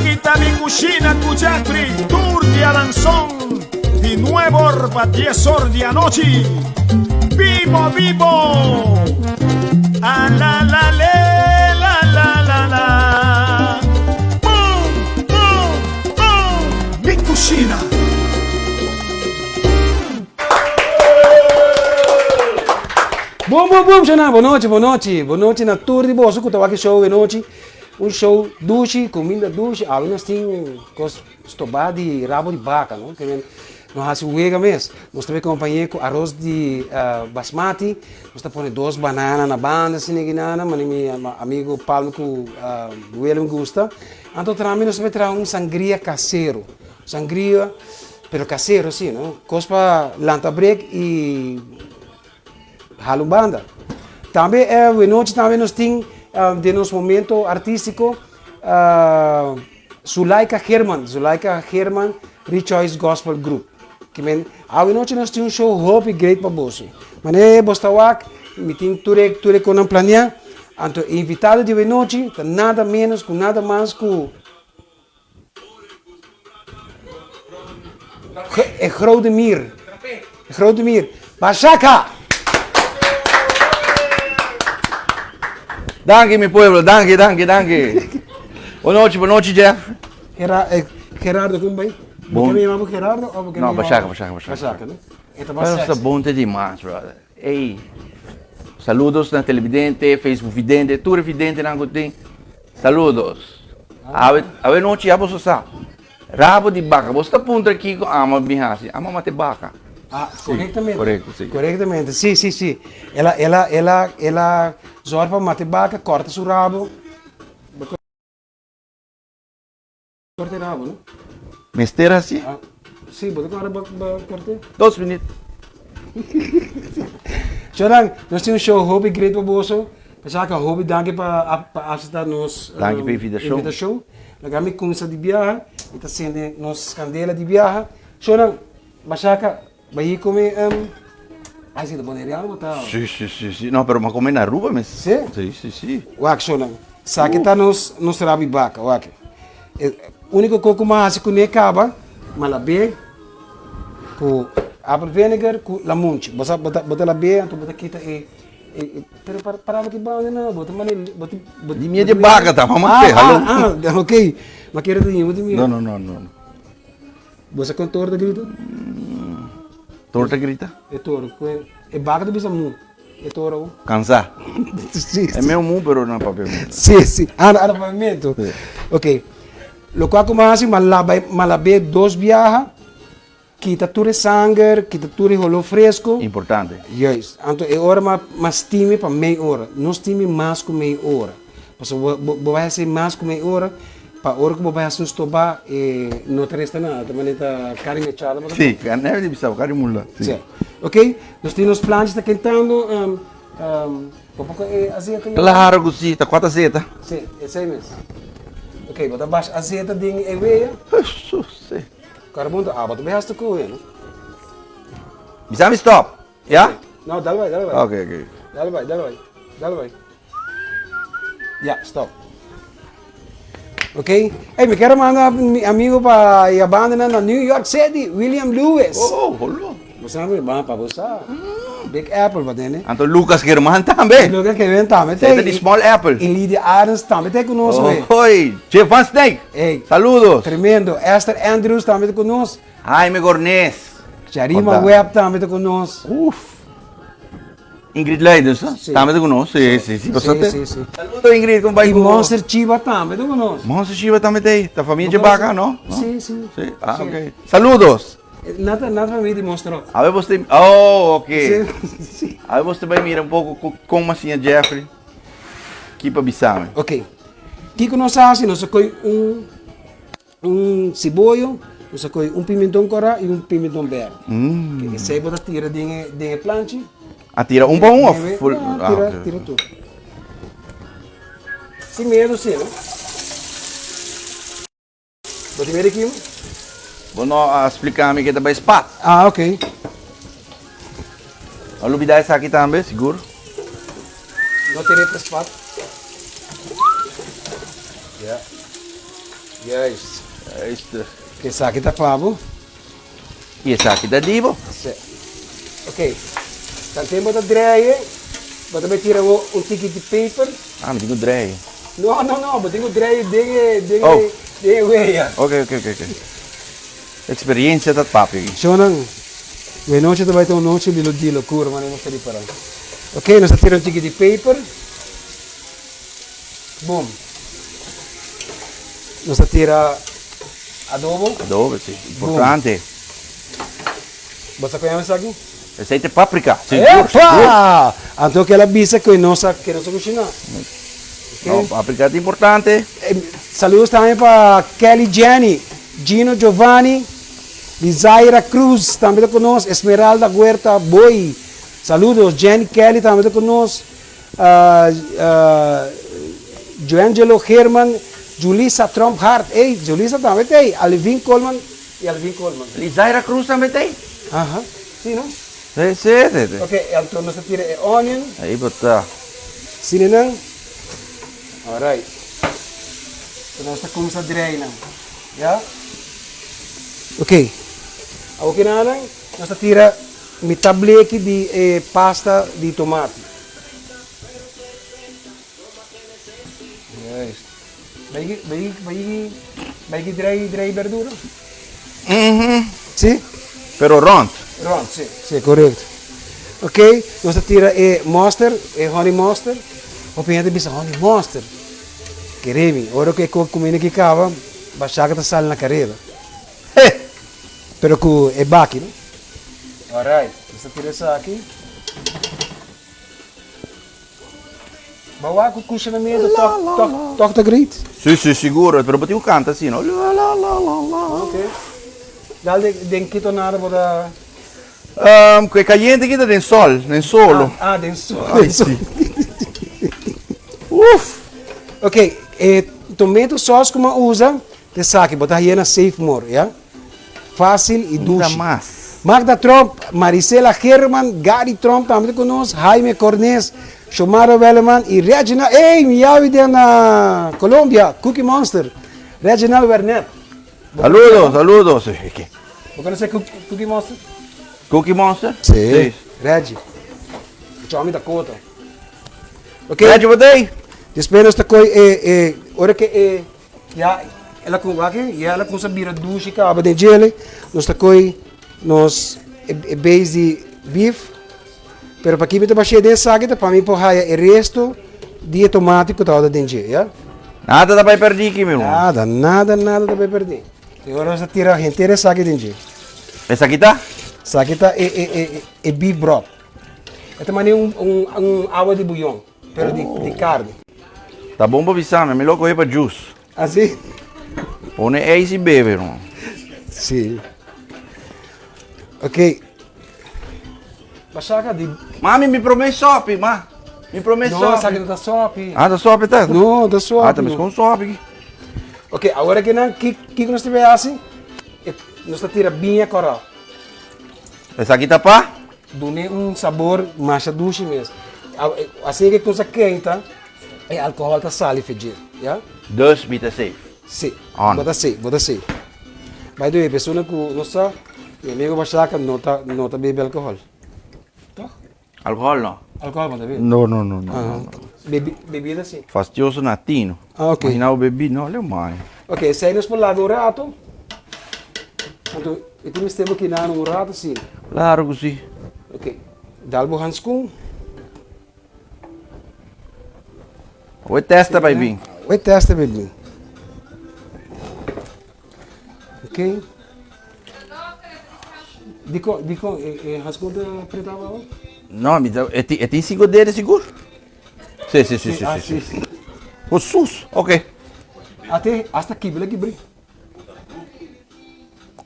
Esaki ta Mi Cushina cu Jeffrey tur di Alanson di nuebe or pa dies or di anochi. Bibo bibo! A la la le la la la la. Boom boom boom! Mi Cushina. Boom boom boom shana bo nochi bo nochi bo nochi na tur di boso ku ta wak e show e nochi un show dushi kuminda dushi awe nos tin kos stobá di rabo di baka no ke men no hasi wega mes nos ta bai kompañ'é ku aros di basmati nos ta pone dos banana na banda asina ki nana mane mi amigo Palm ku Willem gusta anto tambe nos ta bai traha un sangria kasero sangria pero kasero si no kos pa lanta brek i Halu banda. Tambe wenochi tambe nos tin den nos momento artistico Zulaika Herman, Zulaika Herman Rejoice Gospel Group. Ki men awenochi nos tin un show hopi great pa boso. Mane bos ta wak, mi tin tur e tur e konan planea. Anto e invitado di wenochi ta nada menos ku nada mas ku E grote mier. E grote mier. Bashaka! Danki mi pueblo, danki, danki, danki. Bon nochi, bon nochi Jeff. Gera, eh, Gerardo, kon bai? Bon. Bo ke mi yama bo Gerardo o bo ke mi No, yama Bashaka, Bashaka, Bashaka. Bashaka, no? E ta mas Pero sexy. sta bon te dimas, brother. Ey, saludos na televidente, Facebook vidente, tur e videntenan ku tin. Saludos. Awe, awe nochi ya boso sa. Rabo di baka. Boso ta puntra kiko ama bin hasi. Ama mate baka. Ah, korektamente. Korekto, si. Korektamente, si, si, si. El a, el a, el a, el a zorg pa mate baka, korta su rabo. Korte rabo, no? Mester hasi? Ah, si, bo ta kòrda bo, bo korte? Dos minüt. Choran, nos tin un show hopi great pa boso. Pensaba hopi danki pa pa acepta nos Danki pa invitashon. invitashon. Laga mi kumsa di biaha, mi ta sende nos kandela di biaha. Choran, Bashaka, bai kome ai si ta boneriano bo ta? Si, si, si, si. No, pero m'a kome na Aruba mes. Si? Si, si, si. Wak, Choran, sa ke ta nos nos rabi baka, wak. E uniko kos ku m'a hasi kuné kaba, m'a lab'é ku apple vinegar ku lamunchi. Bo sa bo ta bo ta lab'é anto bo ta kita e Pero para para ki banda na bo ta mane bo ta bo Di mie di baka ta mama te halo. Ah, ah, ok. Ma kere ta di mie. No no no no. Bo sa kon toro ta grita? Toro ta grita? E toro e baka ta bisa mu. E toro. Kansa. Si. E meu mu pero na papiamento. Si si. Ah na papiamento. Ok. Lokual ku mi a hasi mi a laba mi a lab'é dos biaha. Kita tur e sanger, kita tur e holó fresco. Importante. Juist. Anto e ora ma ma stimi pa mei ora. No stimi mas ku mei ora. Pasobra bo bo bai hasi mas ku mei ora, pa ora ku bo bai hasi un stobá e no ta resta nada. Ta manera ta kari mechada bo ta Si, carne di bisa, carne mula. Si. Si. Ok, nos tin nos plancha ta kentando. Bo por kohe e azeta ya? Claro ku si, ta kuat azeta. Si, esei mes. Ok, bo ta basha azeta den e wea. Hesus. Carbon ta aba ta bay hasta cu no? Bisa mi stop, ya? No, dal bay, dal bay. Ok, ok. Dal bay, dal bay, dal bay. Ya, stop. Ok. Hey, mi quiero manda mi amigo pa e banda na New York City, William Lewis. Oh, holo. Bo sabe, ba pa bo sa. Big Apple ba tene. Anto Lucas Germán tambe. Lucas Germán tambe. Te di Small Apple. Y Lydia Arends tambe te con nos. Oh, hoi. Jeff Van Snake. Ey. Saludos. Tremendo. Esther Andrews tambe te con nos. Jaime Gornés. Charima Webb tambe te con nos. Uf. Ingrid Leidens, no? Sí. Tambe te con nos. Sí, sí, sí. Sí, sí, sí. Saludos Ingrid, con Y Monster Chiva tambe te con nos. Monster Chiva tambe te. Ta familia Chivaca, no? Sí, sí. Sí. Ah, sí. ok. Saludos. Nada, nada familia di Monster Rock. A ver, você. Oh, ok. Sí, sí. A ver, você vai mirar um pouco como assim a Jeffrey. Ki pa bisame. Ok. Kiko nos hasi? Nos a koi un un siboyo, nos a koi un pimentón kòrá i un pimentón bèrdè. Mm. Esei bo ta tira den e den e planchi. A tira un pa un of full? No, tira, ah, okay. tira tur. Sin miedo, sí, no? Bo tin miedo kimo? Bo no a splika mi ke ta bai spat. Ah, ok. No lubida esaki tambe, sigur. No tir'é pa spat. Ya. Juist. Juist. Esaki ta pa bo. I esaki ta di bo. Si. Ok. Tanten bo ta dreye, bo ta bai tira bo un tiki di peper. Ah, mi tin ku dreye. No, no, no, bo tin ku dreye den e, den e, den e wea. Ok, ok, ok, ok. Experiencia ta papia aki. Shownan, e nochi ta bai ta un nochi di di locura, manera nos ta ripará. Ok, nos ta tira un tiki di peper. Boom. Nos ta tira adobo. Adobo, si. Importante. Bo sa koe esaki? Esei ta paprika. Sigur, sigur. Epa! Anto kel a bisa koe nos a ke nos a kushiná. No, paprika ta importante. Saludos tambe pa Kelly Jenny, Gino Giovanni, Lizaira Cruz tambe ta ku nos, Esmeralda Huerta Boy. Saludos, Jenny Kelly tambe ta ku nos. Joangelo Herman, Julissa Tromp Hart, ey, Julissa tambe ta ey, Alvin Coleman y Alvin Coleman. Lizaira Cruz tambe ta ey? Aha, si no? Si, si, si, si. Ok, anto nos ta tira e onion. Ahí bo ta. Sine nan. Alright. Anto nos ta kumsa drei nan. Ya? Ok. Awor kinanan nos ta tira mitad bleki di e pasta di tomati. Juist. Bai bai bai bai ki drei drei berdura? Mhm. Si? Pero rond. Rond, si. Si, correcto. Ok, nos ta tira e mosterd, e honey mosterd. Hopi hende bisa honey mosterd. Kere mi, ora ku e kuminda ki kaba, bashaka ta sali na kareda. He! Pero ku e baki, no? Alright, nos ta tira esaki. Ba wak ku kushinamentu tok tok tok ta great. Si si sigur, pero bo tin ku kanta asi no. La la la la la. Ok. Dal den den ki tonada bo ta. Ku e kayente aki ta den sol, den solo. Ah, den sol. Den sol. Uf! Ok, e tomato sauce ku mi a usa ta esaki, bo ta haye na Save More, ya. Fácil y Nunca dushi. mas. Magda Tromp, Marisela Geerman, Gary Tromp tambe ta ku nos, Jaime Cornes, Shomara Welleman y Reginald, ey mi yawi den na Colombia, Cookie Monster, Reginald Wernet. Bo Saludos, saludos. Bo conoce Cookie Monster? Cookie Monster? Sí. Reggie. Chomi Dakota. Ok. Reggie, bo ta ey? Despues nos ta koy e, e, ora ke e Ya el a cu wak ya el a cuminsa bira dushi caba den djele nos ta coy nos e base di beef pero paki mi ta bashia den esaki ta pa mi por haya e resto di e tomati cu tabata den dje ya. Nada ta bay perdi aki mi ruman. Nada nada nada ta bay perdi y ora nos ta tira henter esaki den dje. Esaki ta? Esaki ta e e e e beef broth e ta mane un un awa di buyon pero di di carne. Ta bon pa bisa mi, mi lo coge pa juice. Ah si? Pone ijs y bebe no. Si. Ok. Basaka di. Mami mi prome sopi ma. Mi prome sopi. No, esaki no ta sopi. Ah ta sopi ta? No, ta sopi. Ah ta mes con sopi. Ok, awor aki nan kiko nos ta bay haci? Nos ta tira biña kora. Esaki ta pa? Dun'é un sabor masha dushi mes. Asina ke cosa kenta, e alkohòl ta sali fe dje, ya. Dus mi ta safe? Si, On. bo ta safe, bo ta safe. By the way, persona ku no sa, mi amigo Bashaka no ta no ta bebe alkohòl. Toch? Alkohòl no. Alkohòl bo ta bebe? No, no, no, no, no. Bebi, bebida si. Fastioso na tino. Ah, ok. Imagina bo bebi, no, leu mai. Ok, esei nos por laga un rato. Anto, e tin mester bo kina un rato si. Claro ku si. Ok, dal bo hanskun. Awor e test ta bai bin. Awor e test ta bai bin. Ok. Dikon, dikon e hanskun ta preta abaho? No, mi ta, e tin, e tin sigur dede sigur. Si, si, si, si, Ah, si. si, si. Jesús, ok. Ate, hasta kibra kibri.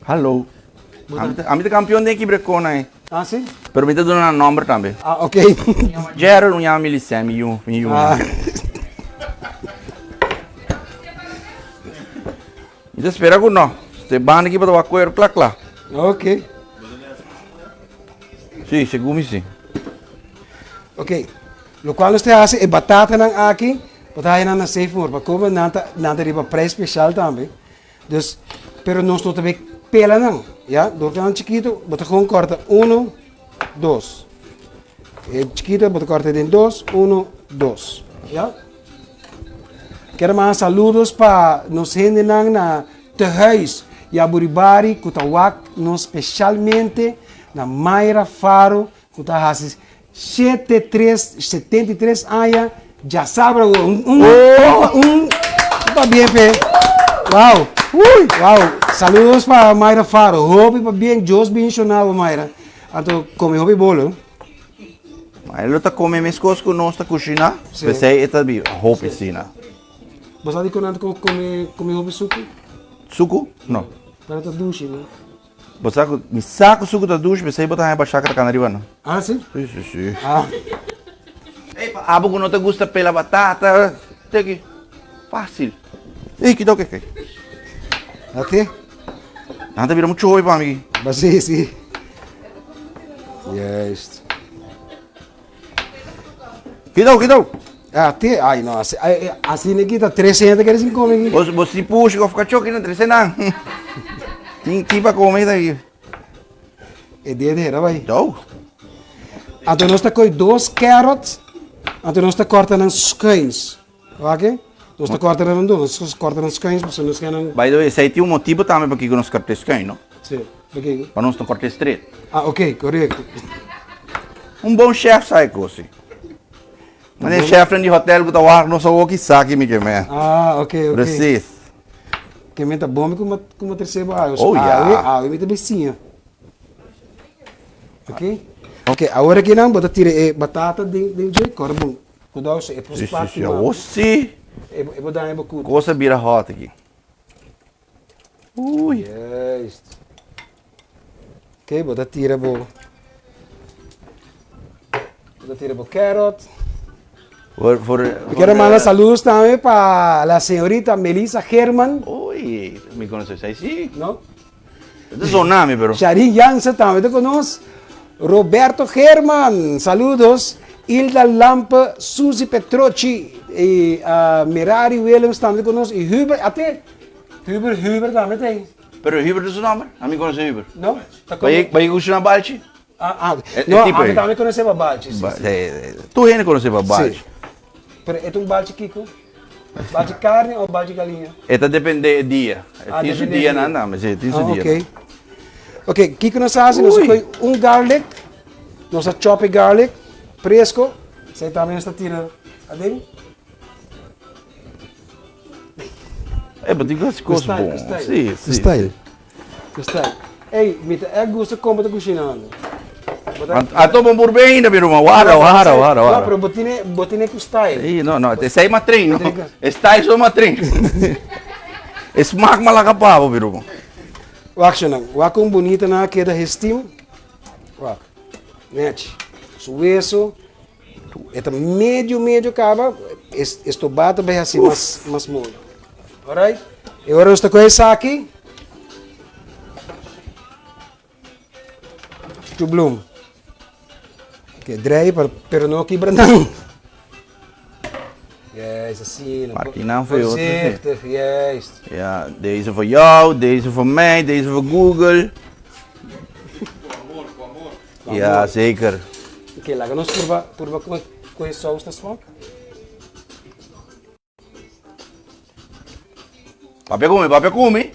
Hallo. Ami ta, ami ta campeon den kibra kona eh. Ah, si? Pero mi ta duna nan nomber tambe. Ah, ok. Gerald, un yama Milicent, mi yu, mi yu. Ah. Mi ta spera ku no. Te banda aki pa ta wak kuero kla kla. Ok. Si, segun mi si. Ok. Lokual nos ta hasi e batatanan aki, bo ta haya nan na Save More. Pa komo nan ta, nan ta riba prijs spesial tambe. Dus, pero nos no ta bay pela nan, ya. Dor ku nan chikito, bo ta gewoon kòrta uno, dos. E chikito bo ta kòrta den dos, uno, dos, ya. Kier manda saludos pa nos hendenan na Tehuis Yaburibari ku ta wak nos spesialmente na Mayra Faro ku ta hasi shete tres, 73 aña djasabra awor. Un, un, oh! un, pabien p'e. Wow! Uy! Wow! Saludos pa Mayra Faro. Hopi pabien, Dios bendiciona bo Mayra. Anto come hopi bolo. Ma e lo ta come mescos cu nos ta cushina, Sí. p'esey e ta biba hopi asina. Bo sa dikon nan ta come come hopi suku? Suku? No. Nan ta dushi, no? Bo sa cu mi sa cu suku ta dushi, p'esey bo ta haña bashaka ta cana riba nan. Ah, si? Si, si, si. Ah. Ey, pa abo cu no ta gusta pela batata, te aki. Facil. Ey, kidao ke kei. Ate? Nan ta bira mucho hopi pa mi aki. Ba si, si. Juist. Kidao, kidao. Ate, ay no, asi, ay, asi ne kita tres gente kere sin come aki. Bo, bo si push of kachó ki na trese nan. Tin, tin pa come ta aki. E dia de hera bai. Dou. Anto nos ta koi dos carrots, anto nos ta korta nan schuins. Wak Nos ta korta nan rondó, nos korta nan schuins pasobra nos ke nan. By the way, esei tin un motibu tambe pakiko nos kort'é schuin, no? Sí, pakiko? Pa nos no kort'é stret. Ah, ok, korekto. Un bon chef sa e kos si. Mane chefnan di hotel ku ta wak nos awor ki sa ki mi ke men. Ah, ok, ok. Precies. Ke men ta bon mi ku ku mi trese bo awe. Oh, ya. Awe, awe mi ta bisiña. Ok. Ok, awor akinan bo ta tira e batata den den dje, kòrda bon. Cuidao si e por Si, si, sparti si. mama. Awor si. E e bo daña bo cuta. Cosa bira hot aki. Ui. Juist. Ok, bo ta tira bo bo ta tira bo carrot. Voor, voor, Mi quiero manda saludos tambe pa la señorita Melissa German. Ui, mi conoce esei si. No? E ta zona mi pero. Sharin Jansen tambe ta con nos. Roberto German, saludos. Hilda Lampe, Suzy Petrochi y uh, Merari Willems tambe ta con nos. Y Hubert, ate, Hubert, Hubert tambe ta ahí. Pero Hubert ta su nomber? Ami conoce Hubert. No? Ta con Bay, bay gusta na balchi? Ah, ah. E, e No, tipo ami ahí. tambe conoce pa balchi. Sí, Ba, sí. eh, tur hende conoce pa balchi. Sí. Pero e ta un balchi kiko? Balchi carne of balchi galiña? E ta depende e dia. E Ah, tin su depende e dia dia. nan tambe, si, tin su Ah, dia. ok. Ok, kiko nos a hasi? Nos a Ui. koy un garlic, nos a chop e garlic fresco, esei tambe nos ta tira aden. E, bo tin ku hasi Ku kos style, bon. ku style. Si, Ku si. style. Ku style. Ey, mi ta èk gusta kon bo ta kushinando. Bo ta. Anto bo por bem ainda, mi ruman. Wara, wara, wara, No, wara. pero bo tine, bo tine ku style. Ey, no, no, esei ma treino. Bo tine ku. E style so ma treino. E smaak ma laga pa bo, mi ruman. Wak, shonan. Wak kon bunita nan a keda hestim. Wak. Nechi. Su weso. E ta medio medio kaba, e stobá ta bai hasi mas mas moli. Alright? E ora nos ta kohe esaki. Tu bloem. Oké, drei, pero, pero no kibra nan. Juist, asina. Parti nan voor je, wat is het? Voorzichtig, juist. Ja, deze voor jou, deze voor mij, deze voor Google. Ja, zeker. Oké, laga nos purba, purba ku ku e saus ta smak. Papia ku mi, papia ku mi.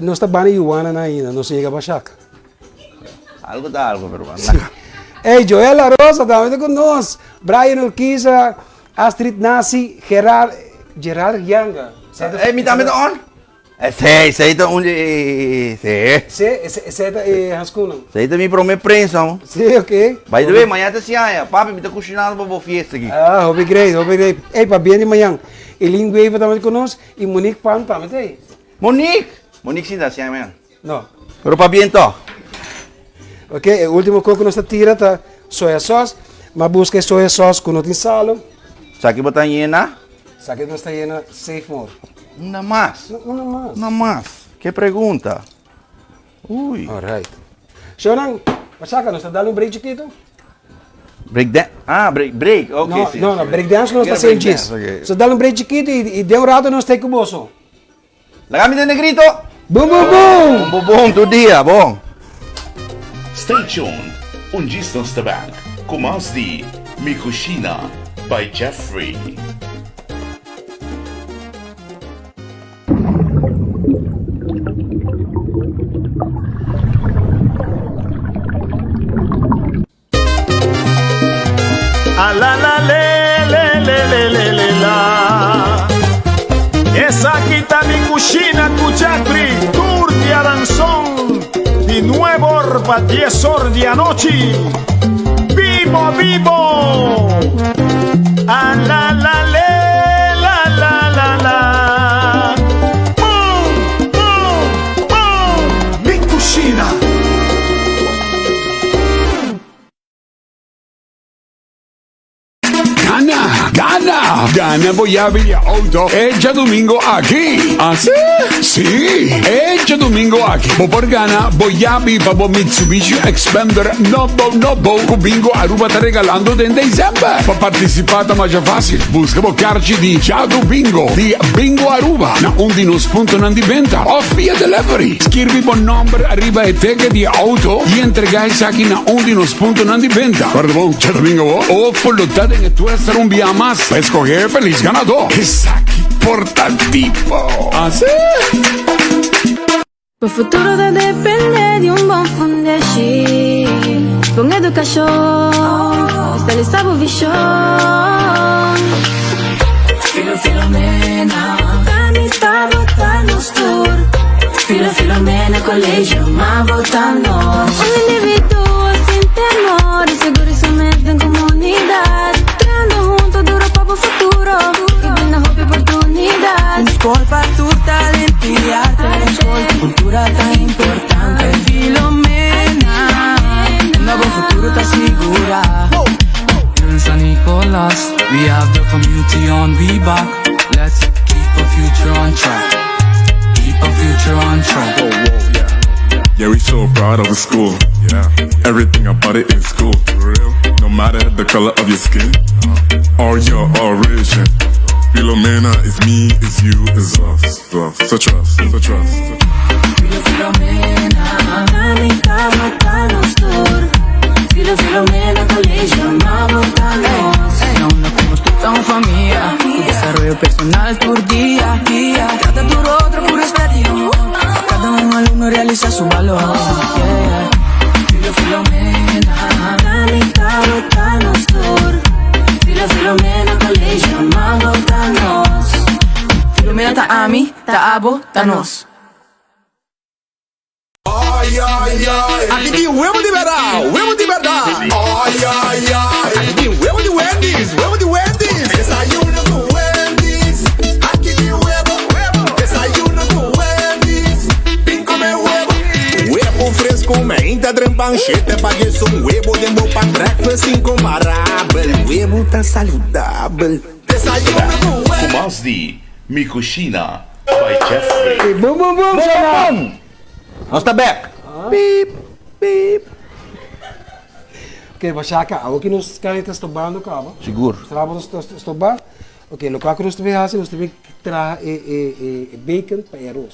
Nos ta bani yuana na ainda, nos yega bashak. Algo ta algo, pero Sí. Hey, Joel La Rosa tambe ta ku nos. Brian Urquiza, Astrid Nasi, Gerard, Gerard Yanga. Hey, mi tambe ta on. Esei, esei ta un di e, sí. Sí, esei, esei ta e hanskoenan. Esei ta mi prome prensa, ho. Sí, oké. By the way, mañana ta siaña. Papi, mi ta kushinando pa bo fiesta aki. Ah, hopi great, hopi great. Ey, pabia di mañan. Elin Wever tambe ta ku nos i Monique Pan tambe ta ei. Monique! Monique sin ta siaña mañana. No. Pero pabia tòg. Oké, e ultimo kos ku nos ta tira ta soya sauce. Ma buska e soya sauce ku no tin salo. Sa ki bo ta yena? Sa ki nos ta yena safe more. Una mas. No, una mas. Una mas. Ke pregunta? Ui. Alright. Shownan, Machaka, nos ta dal un break chikito? Break dance? Ah, break, break, ok, No, si. no, no, break dance nos ta Quiero haci break djis. dance, ok. So dal un break chikito y, y den un rato nos ta cu boso. Laga mi den negrito! Boom, boom, boom! Bon, bon, tur dia, bon. Stay tuned, un djis nos ta back ku mas di Mi Cushina by Jeffrey. A la la le le le le le le la. Esaki ta mi cushina cu Jeffrey tur di Aranzon di nuebe or pa dies or di anochi. Bibo bibo! A la la le la la la la. Boom boom boom! Mi cushina. Gana! Gana! Gana bo yabi di auto e djadumingo aki! Asi? Si! E djadumingo aki bo por gana bo yabi pa bo Mitsubishi Xpander nobo nobo ku Bingo Aruba ta regalando den december. Pa participa ta masha facil. Busca bo karchi di Djadubingo di Bingo Aruba na un di nos puntonan di benta of via delivery. Skirbi bo nomber ariba e teken di e auto y entrega esaki na un di nos puntonan di benta. Guarda bon, djadomingo bo ofo lo ta den e tuester un bia mas pa escoge e feliz ganador. Esaki por ta tipo. Así? Bo futuro ta depende di un bon fundeshi. Bon edukashon, estalisa bo vishon. Filo Filomena, ta mi ta bo ta nos tur. Filo Filomena Colegio, ma bo ta nos. Un individuo sin temor y seguro su mes den comunidad. Trahando hunto duro pa bo futuro y brinda hopi oportunidad. Un skol pa tur talento y arte. Un skol ku kultura ta importante. Filomena, unda bo futuro ta sigura. Here in San Nicolas, we have the community on we back. Let's keep our future on track. Keep our future on track. Whoa, whoa, yeah. Yeah, we so proud of the school. Yeah. Everything about it is cool. For real. No matter the color of your skin or your origin. Filomena is me, is you, is us. Us. So trust, so trust. So trust. Filo Filomena. Ta mi ta bo ta nos tur. Filo Filomena Colegio, ma bo ta nos. Na unda cu nos tur ta un famia. Cu desaroyo personal tur dia, dia. Trata tur otro cu respet y amor. Pa cada un alumno realisa su balor. Yeah. Filo Filomena. Ta mi ta bo ta nos tur. Filo Filomena Colegio, ma bo ta nos. Filomena ta ami, ta abo, ta nos. Ay, ay, ay. Aki tin huevo di berdad, huevo di berdad. Ay, ay, ay. Aki tin huevo di Wendy's, huevo di Wendy's. Desayuno cu Wendy's. Aki tin huevo, huevo. Desayuno cu Wendy's. Bin come huevo. Huevo fresco, meinta trempan, shete pa un huevo den bo pa breakfast incomparabel. Huevo tan saludabel. Desayuno cu Ku Wendy's. mas di Mi Cushina by Jeffrey. Boom, boom, boom, shana! Nos ta bek. Piep, piep. Ok, Bashaka, awo ki nos kari ta stobando kaba. Sigur. Strabo nos ta stoba. Ok, lokual ku nos ta bin hasi, nos ta bin traha e e e bacon pa e aros.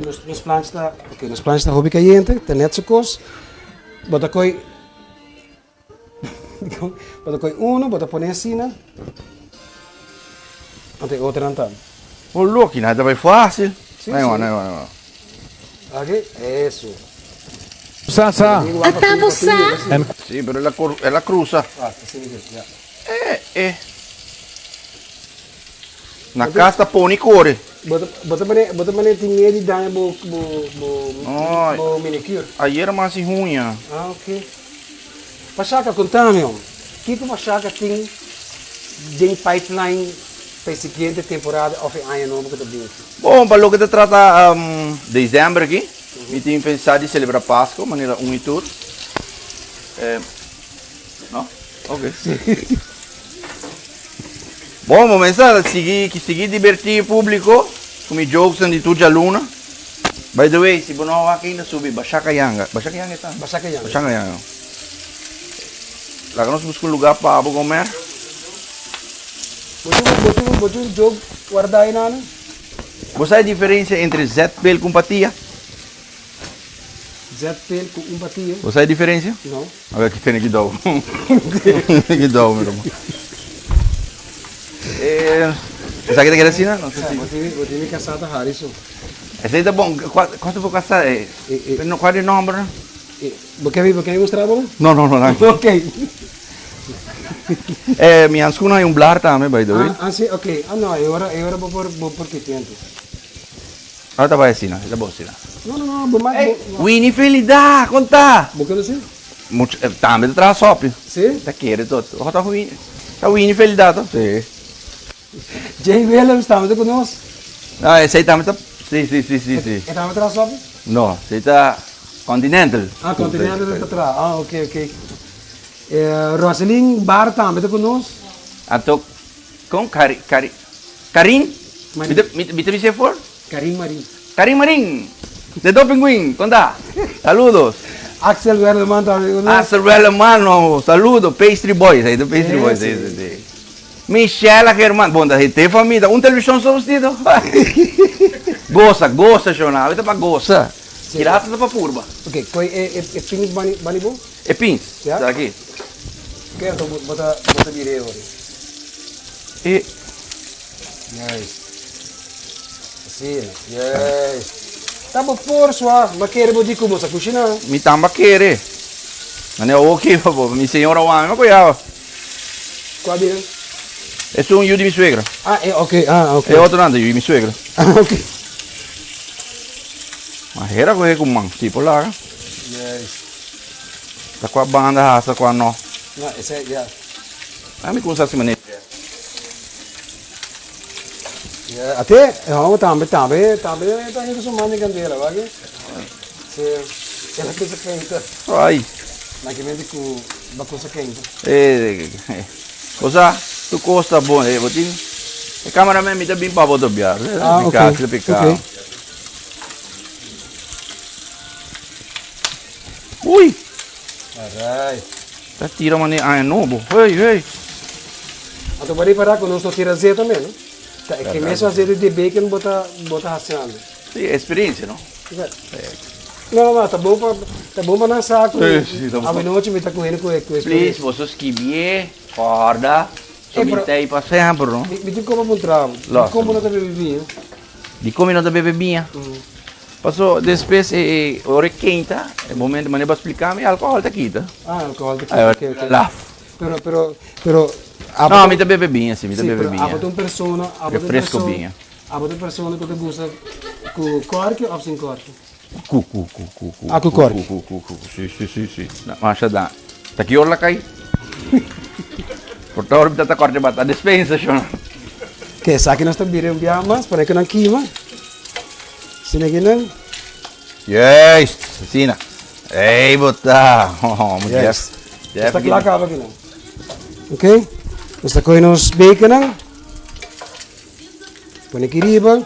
Nos nos plancha ta, ok, nos plancha ta hopi kayente, ta net su kos. Bo ta koi Bo ta kohe uno, bo ta pone asina, anto e otronan tambe. Bo loki, nan ta bai fácil. Sí, Ahí va, sí. ahí va, ahí va. Aki, eso. Sa sa. Ata bo sa. Sí, pero el a, el a cruza. Ah, asina ke, ya. Eh, eh. Na cas ta poni core. Bo ta, bo ta mane, bo ta mane tin miedo di daña bo, bo, bo, Ay. bo manicure. Ayer a hasi huña. Ah, ok. Pashaka, konta mi, kiko Pashaka tin den pipeline pa e siguiente temporada òf e aña nobo ku ta bini? Bon, pa loke ta trata december aki, mi tin pensa di celebra Pasco manera un i tur. No? Ok. Bon, bo mester sigui, sigui diverti e publico cu mi jokesnan di tur djaluna. By the way, si bo no a wak ainda subi Bashaka Yanga. Bashaka Yanga e ta? Bashaka Yanga. Bashaka Yanga. Laga nos buska un lugar pa bo comer. Bo tin, bo tin, bo tin un joke guarda ahí nana? Bo sa e diferencia entre zetpil cu un patia? Zetpil cu un patia? Bo sa e diferencia? No. A ver, aki tene cuidao. Tene cuidao, mi ruman. Eh, esaki ta keda asina? No sé si. Bo tin, bo tin mi casá ta hari so. Esei ta bon. Cua, cua ta bo casá? Eh, eh, cua di nomber? Bo ke bo ke mustra bo? No, no, no, danki. Ok. Eh, mi hanskuna hay un blar tambe, by the way. Ah, ah, si, ok. Ah, no, e ora, e ora bo por, bo por kiti anto. Ahora ta bai asina, ta bon asina. No, no, no, bo ma, Ey, bo, Winnie Felida, kon ta? Bo konosi? Mucho, eh, tambe ta traha sopi. Si? Ta kere tot. Ojo ta Winnie, ta Winnie Felida to? Si. Jay Willems tambe ta ku nos. No, esei tambe ta, si, si, si, si, si. E tambe traha sopi? No, esei ta Continental. Ah, Continental ta traha. Ah, ok, ok. Eh, Roselyn Bar tambe ta ku nos. Anto, kon Cari, Cari, Karin? Marin. Mi ta, mi ta bis'é for? Karin Marin. Karin Marin! De Do Pinguin, kon ta? Saludos. Axel Werleman tambe ku nos. Axel Werleman, no, saludo. Pastry Boys, ahí ta Pastry Boys, sí, sí, sí. Michela Germán, bon ta hete famia, un televishon so vestido. Gosa, gosa shona, awe ta pa gosa. Kila ta pa purba. Ok, koi e e e pins bani bani bo? E pins, Ja. ta aki. Ok, anto bo bo ta bo ta bira e ora. E. Juist. Asina, juist. Ta bo por sua, ma kere bo di ku bo sa kushina. Mi tamba kere. Mane oki pa bo, mi señora wami, ma koyaba. Kua di nan? Esun yu di mi suegra. Ah, e ok, ah, ok. E otro nan ta yu di mi suegra. Ah, ok. Ma hera kohe ku man, si por laga. Yes. Ta kua banda hasa, kua no. No, esei, ya. A mi kumsa hasi manera. Ya, ate, e hòmber tambe, tambe, tambe ta hinka su man den kandela, wak? Si, el a kusa keinta. Ai. Na ki mente ku ba kusa keinta. Eh, cosa, tu kos ta bon, eh, bo tin, e cameraman mi ta bin pa bo tobia. Ah, ok. Pika, pika. Ok. Ui! Alright. Ta tira mane aña nobo. Hey, hey. Anto bo repara ku nos no tira zeta tambe, no? Ta e ke mesun azeta di bacon bo ta bo ta hasiando. Si, experiencia, no? No, no, no, ta bon pa ta bon pa nan sa ku Sí, sí, ta bon. awenochi mi ta ku hende ku ku Please, experiencia. boso skibié, kòrda, so Eh, mi pero- ta ei pa semper, no? Mi mi tin komo pa un trago. Los. Dikon bo no ta bebe biña? Dikon mi no ta bebe biña? Paso despues e e ora e keinta, e momento manera bo a splika mi, alkohòl ta kita. Ah, alkohòl ta kita, ok, ok. Laf. Pero, pero, pero. No, mi ta bebe biña si, mi ta Sí, bebe pero biña. abo ta un persona, abo ta un Refresco persona, biña. abo ta un persona ku ta gusta ku kòrki òf sin kòrki? Ku, ku, ku, ku, ku. Ah, ku kòrki. Ku, ku, ku, ku, si, si, si, si. Masha da. Ta ki ora la kai? Por ta ora mi ta ta kòrti bata despensa, shon. Ke esaki nos ta bira un biaha mas para ku nan kima. Asina ki nan. Juist, asina. Ey, bo ta. Oh, moet Juist. Jeff. Nos ta kla kaba ki nan. Ok. Nos ta kohe nos baconnan. Pone aki riba.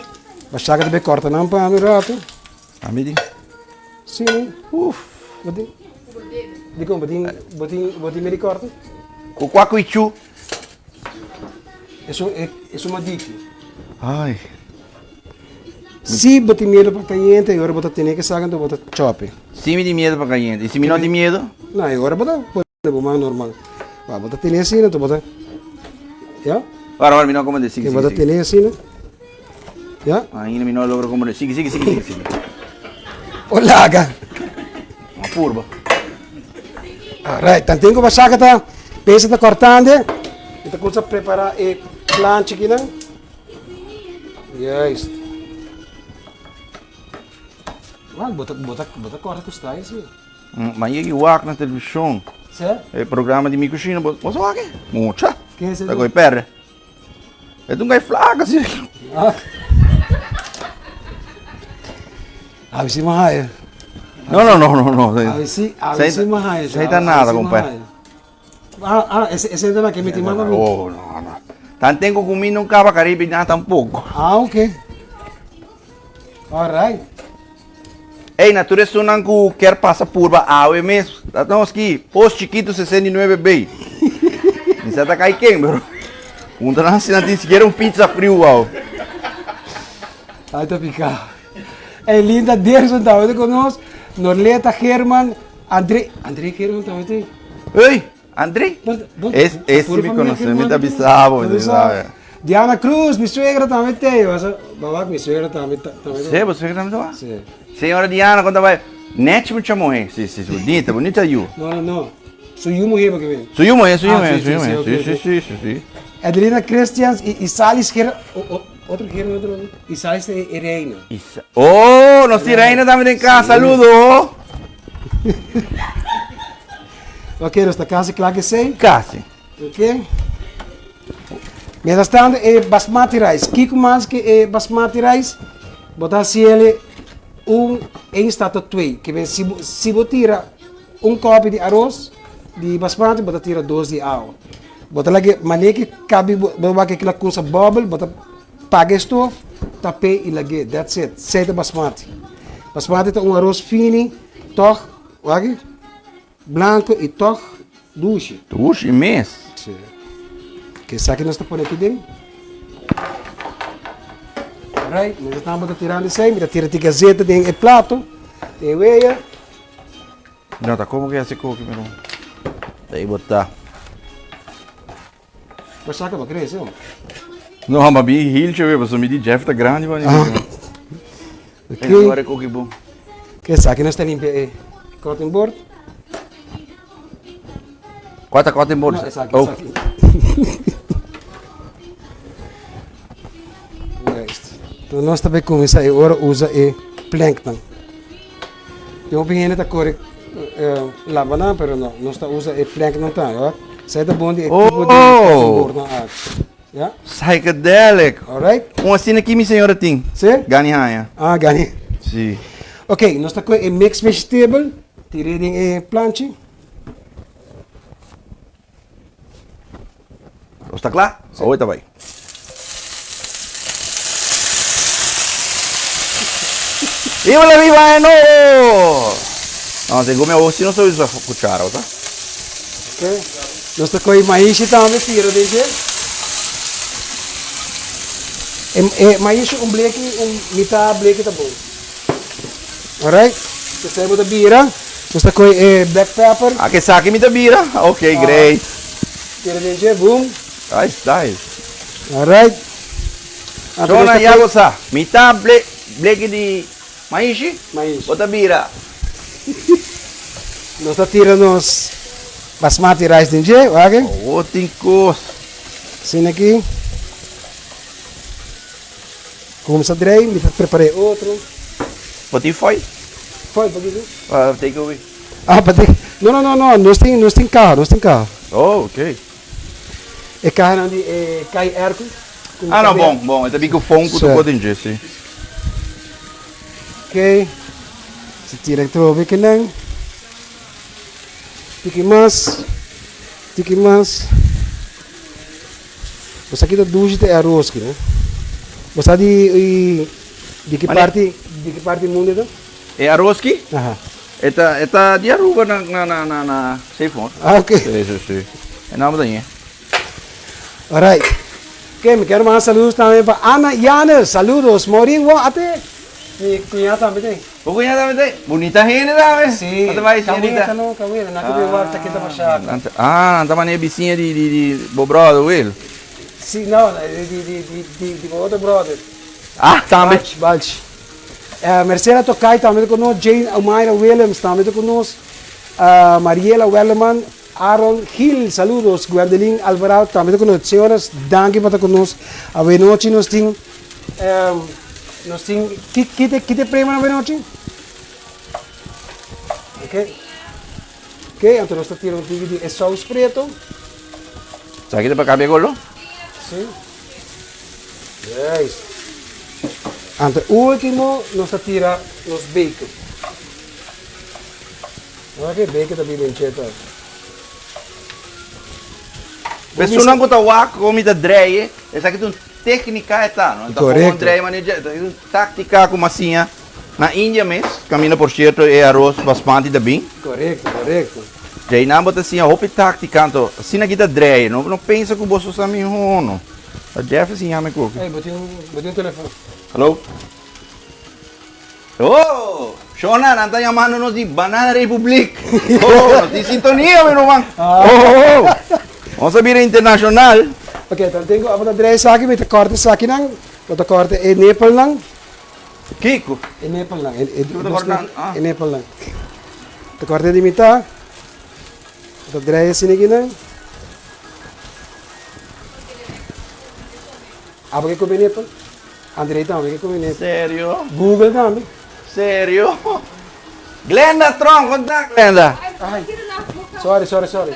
Bashaka ta bay korta nan pa mi un rato. Ami di. Si. Uf. Bo tin. Dikon bo tin bo tin bo tin medi korta? Ku kua kuichu? Esun esun madiki. Ai. Si bo tin miedo pa kayente e ora bo ta tene ke saka anto bo ta chope. Si mi tin miedo pa kayente. I si mi no tin miedo? No, e ora bo ta pone bo man normal. Bo ta tene asina anto bo ta ya. Wara wara mi no a komprende. Sigui Bo ta sigui. tene asina. Ya. Ainda mi no a logra komprende. Sigui sigui sigui sigui sigui. O laga. A purba. Alright, tanten ku bo saka ta pesa ta kortande, mi ta kumsa prepara e plancha akinan. Juist. Man, bo ta, bo ta, bo ta korta ku style, sí. Ma yegi wak na televishon. Sê? E programa di Mi Cushina, bo, bo sa wak e? Mucha. Ken esei? Ta koe perde. E ta un gai flaka así. Ah. A ver si me haya. No, no, no, no, no. A ver si, a ver si me haya. Sei ta nada, compadre. Ah, ah, ese, ese entra que meti mano. Oh, no, no. Tan tengo ku mi no kaba Caribe nada tampoco. Ah, ok. All right. Ey, na tur esunnan ku kier pasa purba awe mes, ta nos ki Pos Chikitu 69 B. Mi sa ta kai ken, pero puntra nan si nan tin sikiera un pizza friu awe. Ay ta pica. Ey, Linda Derson tambe ta con nos, Norleta German, André, André German tambe ta. Ey, André? Es, es si mi conoce, mi ta bisa bo, mi ta bisa bo. Diana Cruz, mi suegra tambe t'ey. Baba, mi suegra tambe tambe. Sí, bo suegra tambe ta ba? Sí. Señora Diana, con ta bai? Nech mucha muhe. Sí, sí, bonita, bonita yu. No, no, no. Su yu muhe porque ven. Su yu muhe, su yu muhe, su yu muhe. Sí, sí, sí, sí, sí. Adelina Christians y Isalis Ger, otro Ger, otro, Isalis e reina. Isa, oh, nos tin reina tambe den cas, saludo. Ok, nos ta casi kla ke esei. Casi. Ok. Mientras tanto, e basmati rice. Kiko mas ke e basmati rice? Bo ta hasi ele un één staat tot twee. Ke men si bo, si bo tira un kopi di aros di basmati, bo ta tira dos di awa. Bo ta lage manera ke kabi bo, bo wak kila kusa bubble, bo ta paga e stof, tap'é i lag'é. That's it. Esei ta basmati. Basmati ta un aros fini, tòg, wak. Blanco y tog dushi. Dushi mes. Sí. Ke esaki nos ta pone aki den. Alright, mientras tanto ta tirando esei, mi ta tira ti gazeta den e plato, den e weya. No, ta como que hace koki, pero ahí bota. Bo saka bo crece ho. No, ma bi hiltje weer, pasobra mi di Jeff ta grandi man. Ah. Ok. Ora koki bon. Ke esaki nos ta limpia e cutting board. Kua ta cutting board? No, esaki, Oh. esaki. Juist. Então nos ta bay cuminsa e ora usa e plankton. Tin hopi hende ta kore laba nan, pero no, nos ta usa e planknan tambe, hoor. Esei ta bon di e tipo di Oh! boardnan aki. Ya? Psychedelic. Alright. Un asina aki mi señora tin. Sí? Gani haña. Ah, gani. Sí. Ok, nos ta kohe e mixed vegetable, tir'é den e planchi. Nos ta kla? Awor ta bai. Viva la viva de nuevo! No, segun mi awor si nos ta usa cuchara, ota? Ok. Nos ta coge maishi tambe tira den dje. E, e maishi un bleki, un mitad bleki ta bon. Alright. Esei bo ta bira. Nos ta coge e black pepper. Ah, esaki mi ta bira? Ok, great. Tira den dje, boom. Nice, nice. Alright. Anto nos Shona ta ya coge. bo sa. Mi ta ble, bleki di maishi. Maishi. Bo ta bira. Nos ta tira nos basmati rice den dje, wak. Awor tin kos. Asina aki. Kumsa drei, mi ta prepara e otro. Bo tin foil? Foil pa kiko? Pa take away. Ah, pa take. No, no, no, no, nos tin, nos tin kaha, nos tin kaha. Oh, ok. E kahanan di e kai airco. Ah, no, bon, bon. E ta bin ku fon ku tur kos den dje, si. Ok. Si tira atrobe kinan. Tiki mas, tiki mas. Bo sa kita dushi ta e aros ki, no? Bo sa di di ki parti di ki parti mundu e ta? E aros ki? Aha. E ta e ta di Aruba na na na na na Seifon. Ah, ok. Si, si, si. E nomber ta ñe. Alright. Ok, mi kier manda saludos tambe pa Ana Yanes. Saludos. Maureen Wong, ate mi cuñada tambe ta ei. Bo cuñada tambe ta ei? Bunita hende tambe. Si. Ate bai señorita. Cabueta no, cabueta. Nan ta bin wak ta kita masha. Ah, nan ta mane bisiña di di di bo brother Will. Si, no, di di di di di di bo otro brother. Ah, tambe. Balchi, Balchi. Mercera Tokay tambe ta ku nos, Jane Omaira Willems tambe ta ku nos, Mariela Welleman, Aaron Gil, saludos, Gwendelin Alvarado tambe ta ku nos. Señoras, danki pa ta ku nos. Awenochi nos tin, nos tin, ki ki te ki te premio awenochi? Ok, ok, anto nos ta tira un tiki di e saus preto. Esaki ta pa cambia color? Si. Juist. Anto ultimo nos ta tira nos bacon. Ora ke bacon ta bin den cheta. Personan ku ta wak kon mi ta drei, esaki ta un teknika e ta, no? Ta kon drei manera, esaki ta un taktika ku mi a siña. Na India mes, kaminda por sierto e aros basmati ta bin. Korekto, korekto. Djei nan bo ta siña hopi táktika, anto asina ki ta drei, no no pensa ku boso sa mihó no. Ta Jeff a siña mi koki. Ey, bo tin bo tin un telefòn. Hallo? Oh! Shona, nan ta yamando nos di Banana Republiek. Oh, nos tin sintonia, mi ruman. Oh, oh, oh. Nos a bira internashonal. Ok, tan tengo abo ta drei esaki, mi ta kòrta esakinan, bo ta kòrta e nepelnan. Kiko? E nepelnan, e, e, dos ne, e nepelnan. Ta kòrta di mitá, bo ta drei asina akinan. Abo ke kome nepel? Andrei tambe ke kome nepel. Serio? Google tambe. Serio? Glenda Tron, kon ta Glenda? Ay, sorry, sorry, sorry.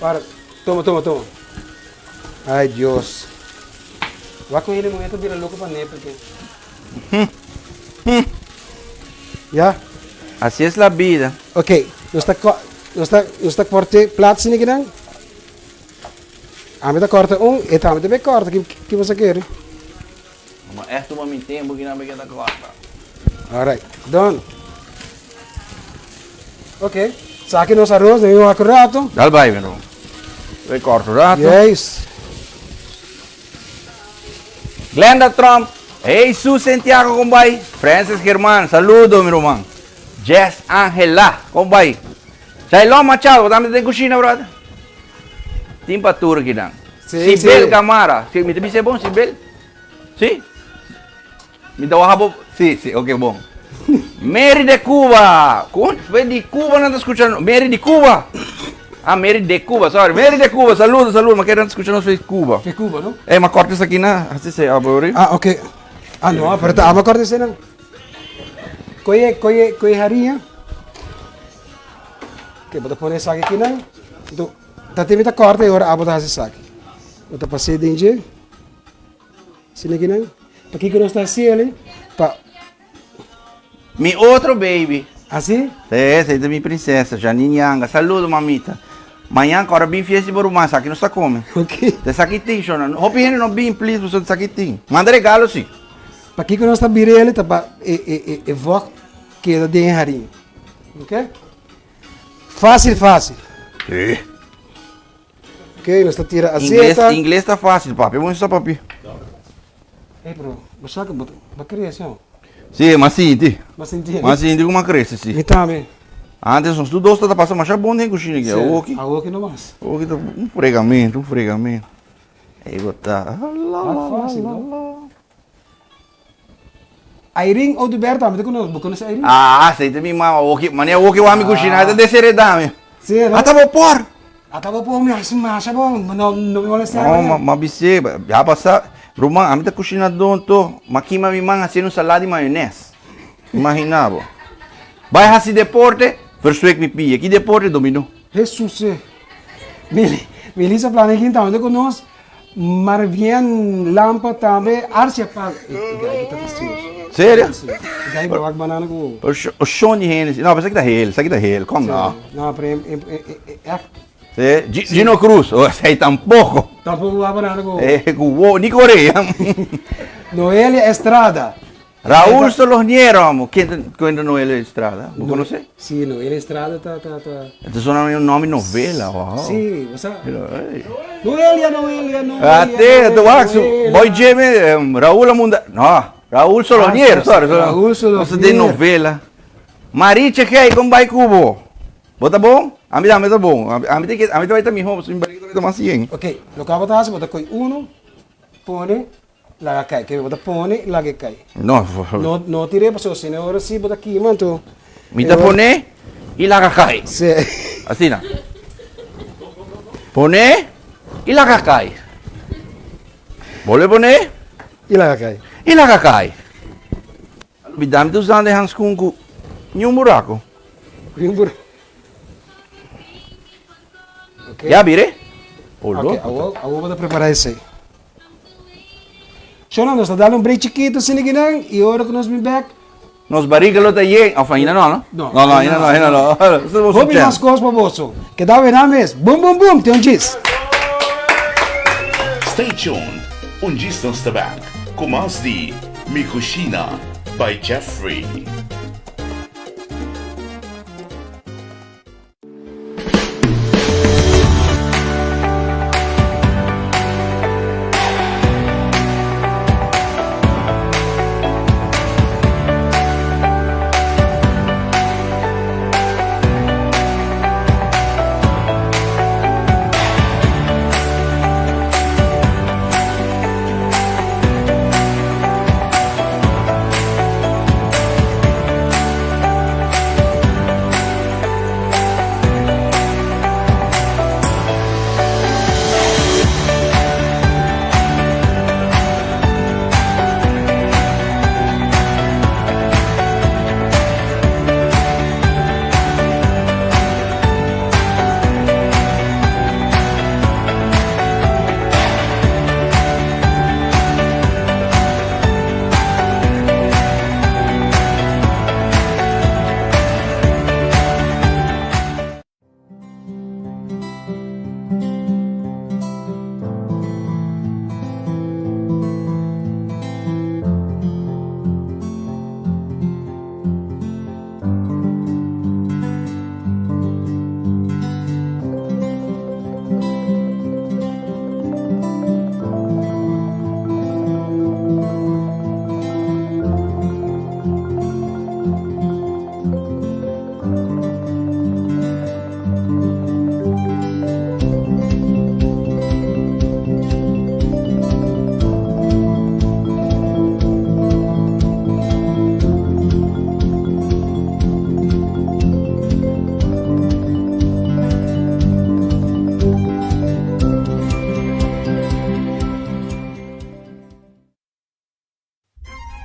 Para, toma, toma, toma. Ay, Dios. Wak con hende muher ta bira loco pa nepel ke. Ya? Así es la vida. Ok, nos ta, nos ta, nos ta corte plat sini kinan. Ami ta corta un, e tambe ta bay corta. Ki, ki bo sa kere? Ma echt tuma mi tempo kinan pa keda corta. Alright, done. Ok, saki nos arroz den un wak rato. Dal bai, mi ruman. Bay corta un rato. Yes. Glenda Trump, Jesus Santiago kon bai? Francis German, saludo mi ruman. Jess Angela, kon bai? Shailon Machado, bo tambe ta den kushina, brother? Tin pa tur kinan. Sí, Sibel sí. Camara, si, mi ta bisa e bon, Sibel? Si? Mi ta waha bo, si, si, ok, bon. Mary de Cuba, kon fe di Cuba nan ta skucha, Mary di Cuba. Ah, Mary de Cuba, sorry, Mary de Cuba, saludo, saludo, ma kere nan ta skucha nos fe Cuba. Fe Cuba, no? Eh, ma korta esaki na, hasi se abori. Ah, ok. Ah, no, pero ta ama korta esei nan. Koe, koe, koe hariña. Ok, bo ta pone esaki aki nan. Enton, ta tin mi ta korta i ora abo ta hasi esaki. Bo ta pas'é den dje. Asina aki nan. Pakiko nos ta hasi el? Pa. Mi otro baby. Asi? Sí, esei ta mi princesa, Janine Yanga. Saludo, mamita. Mañan kòrda bin fiesta di bo ruman, esaki nos ta kome. Ok. Ta esaki tin, shona. Hopi hende no bin, please, pasobra esaki tin. Manda regalo, si. Pakiko nos ta bira el? Ta pa e, e, e, e vògt keda den e harin. Ok? Fácil, fácil. Sí. Ok, nos ta tira Ingles, azeta. ingles ta fácil, papi. Bo sa papi. Hey, bro, bo sa que bo bo crece, oh. Sí, mas sinti. Mas sinti. Mas sinti como crece, sí. Mi tambe. Antes nos tu dos ta pasa masha bon den cushina aquí. Sí, Awoki. Awoki no mas. Awoki ta un fregamento, un fregamento. Ey, bo ta. La, la, la, Fácil, la, no? la. Irene Oduber tambe ta konos, bo konos Irene? Ah, esei ta mi mama, awoki, mane awoki wak mi kushina, e ta deseredá mi. Sí, no? Ata bo por! Ata bo por, mi hasi masha bon, no, no mi molestiá No, bo. m'a bis'é, ya pasá, ruman, ami ta kushinadó anto, m'a kima mi man hasiendo un salada di mayones. Imaginá bo. Bai hasi deporte, verswek mi pia. Ki deporte? Dominó. Hesus! Melissa Planegin tambe ta konos. Marvien Lampa tambe Arcia Pal e gai ta fastioso. Serio? Si. E gai bo wak banana ku. O shon di hende si. No, pero esaki ta hel, esaki ta hel, kom no. No, pero e e echt. Si, Gino Cruz, o esei tampoco. Tampoco wak banana ku. Eh, ku wo, ni korea. Noelia Estrada. Raúl Soloniero amo. Ken ta cuenta Noelia Estrada? Bo conoce? Si, Noelia Estrada ta ta ta. E ta sona un nomi novela, wow. Si, bo sa. Pero, ey. Noelia, Noelia, Noelia. Ate, ta wak su Boy Jimmy, Raúl a munda, no, Raúl Soloniero, sorry, sorry. Raúl Soloniero. Nos ta den novela. Mariche Gey, con bai cu bo? Bo ta bon? Ami tambe ta bon. Ami ta ami ta bai ta miho, pasobra mi barriga ta bai ta mas yen. Ok, loke abo ta haci, bo ta coy uno, pone. Laga kai, ke bo ta pone laga e kai. No. No, no tir'é pasobra si no ora si bo ta kima anto. Mi ta pone i laga kai. Sí. Asina. Pone i laga kai. Bolbe pone. I laga kai. I laga kai. Mi dami ta usando e hanskun ku niun buraku. Niun buraku. Okay. Ya bire? Ok, awor, awor bo ta prepara esei. Shona, nos ta dal un break chikitu asina kinan i ora ku nos bin bek. Nos bariga lo ta yen. Of ainda no, no? No. No, no, ainda no, ainda no. Hopi mas kos pa boso. Keda wena mes. Bum, bum, bum, te un djis. Stay tuned, un djis nos ta bek ku mas di Mi Cushina. by Jeffrey.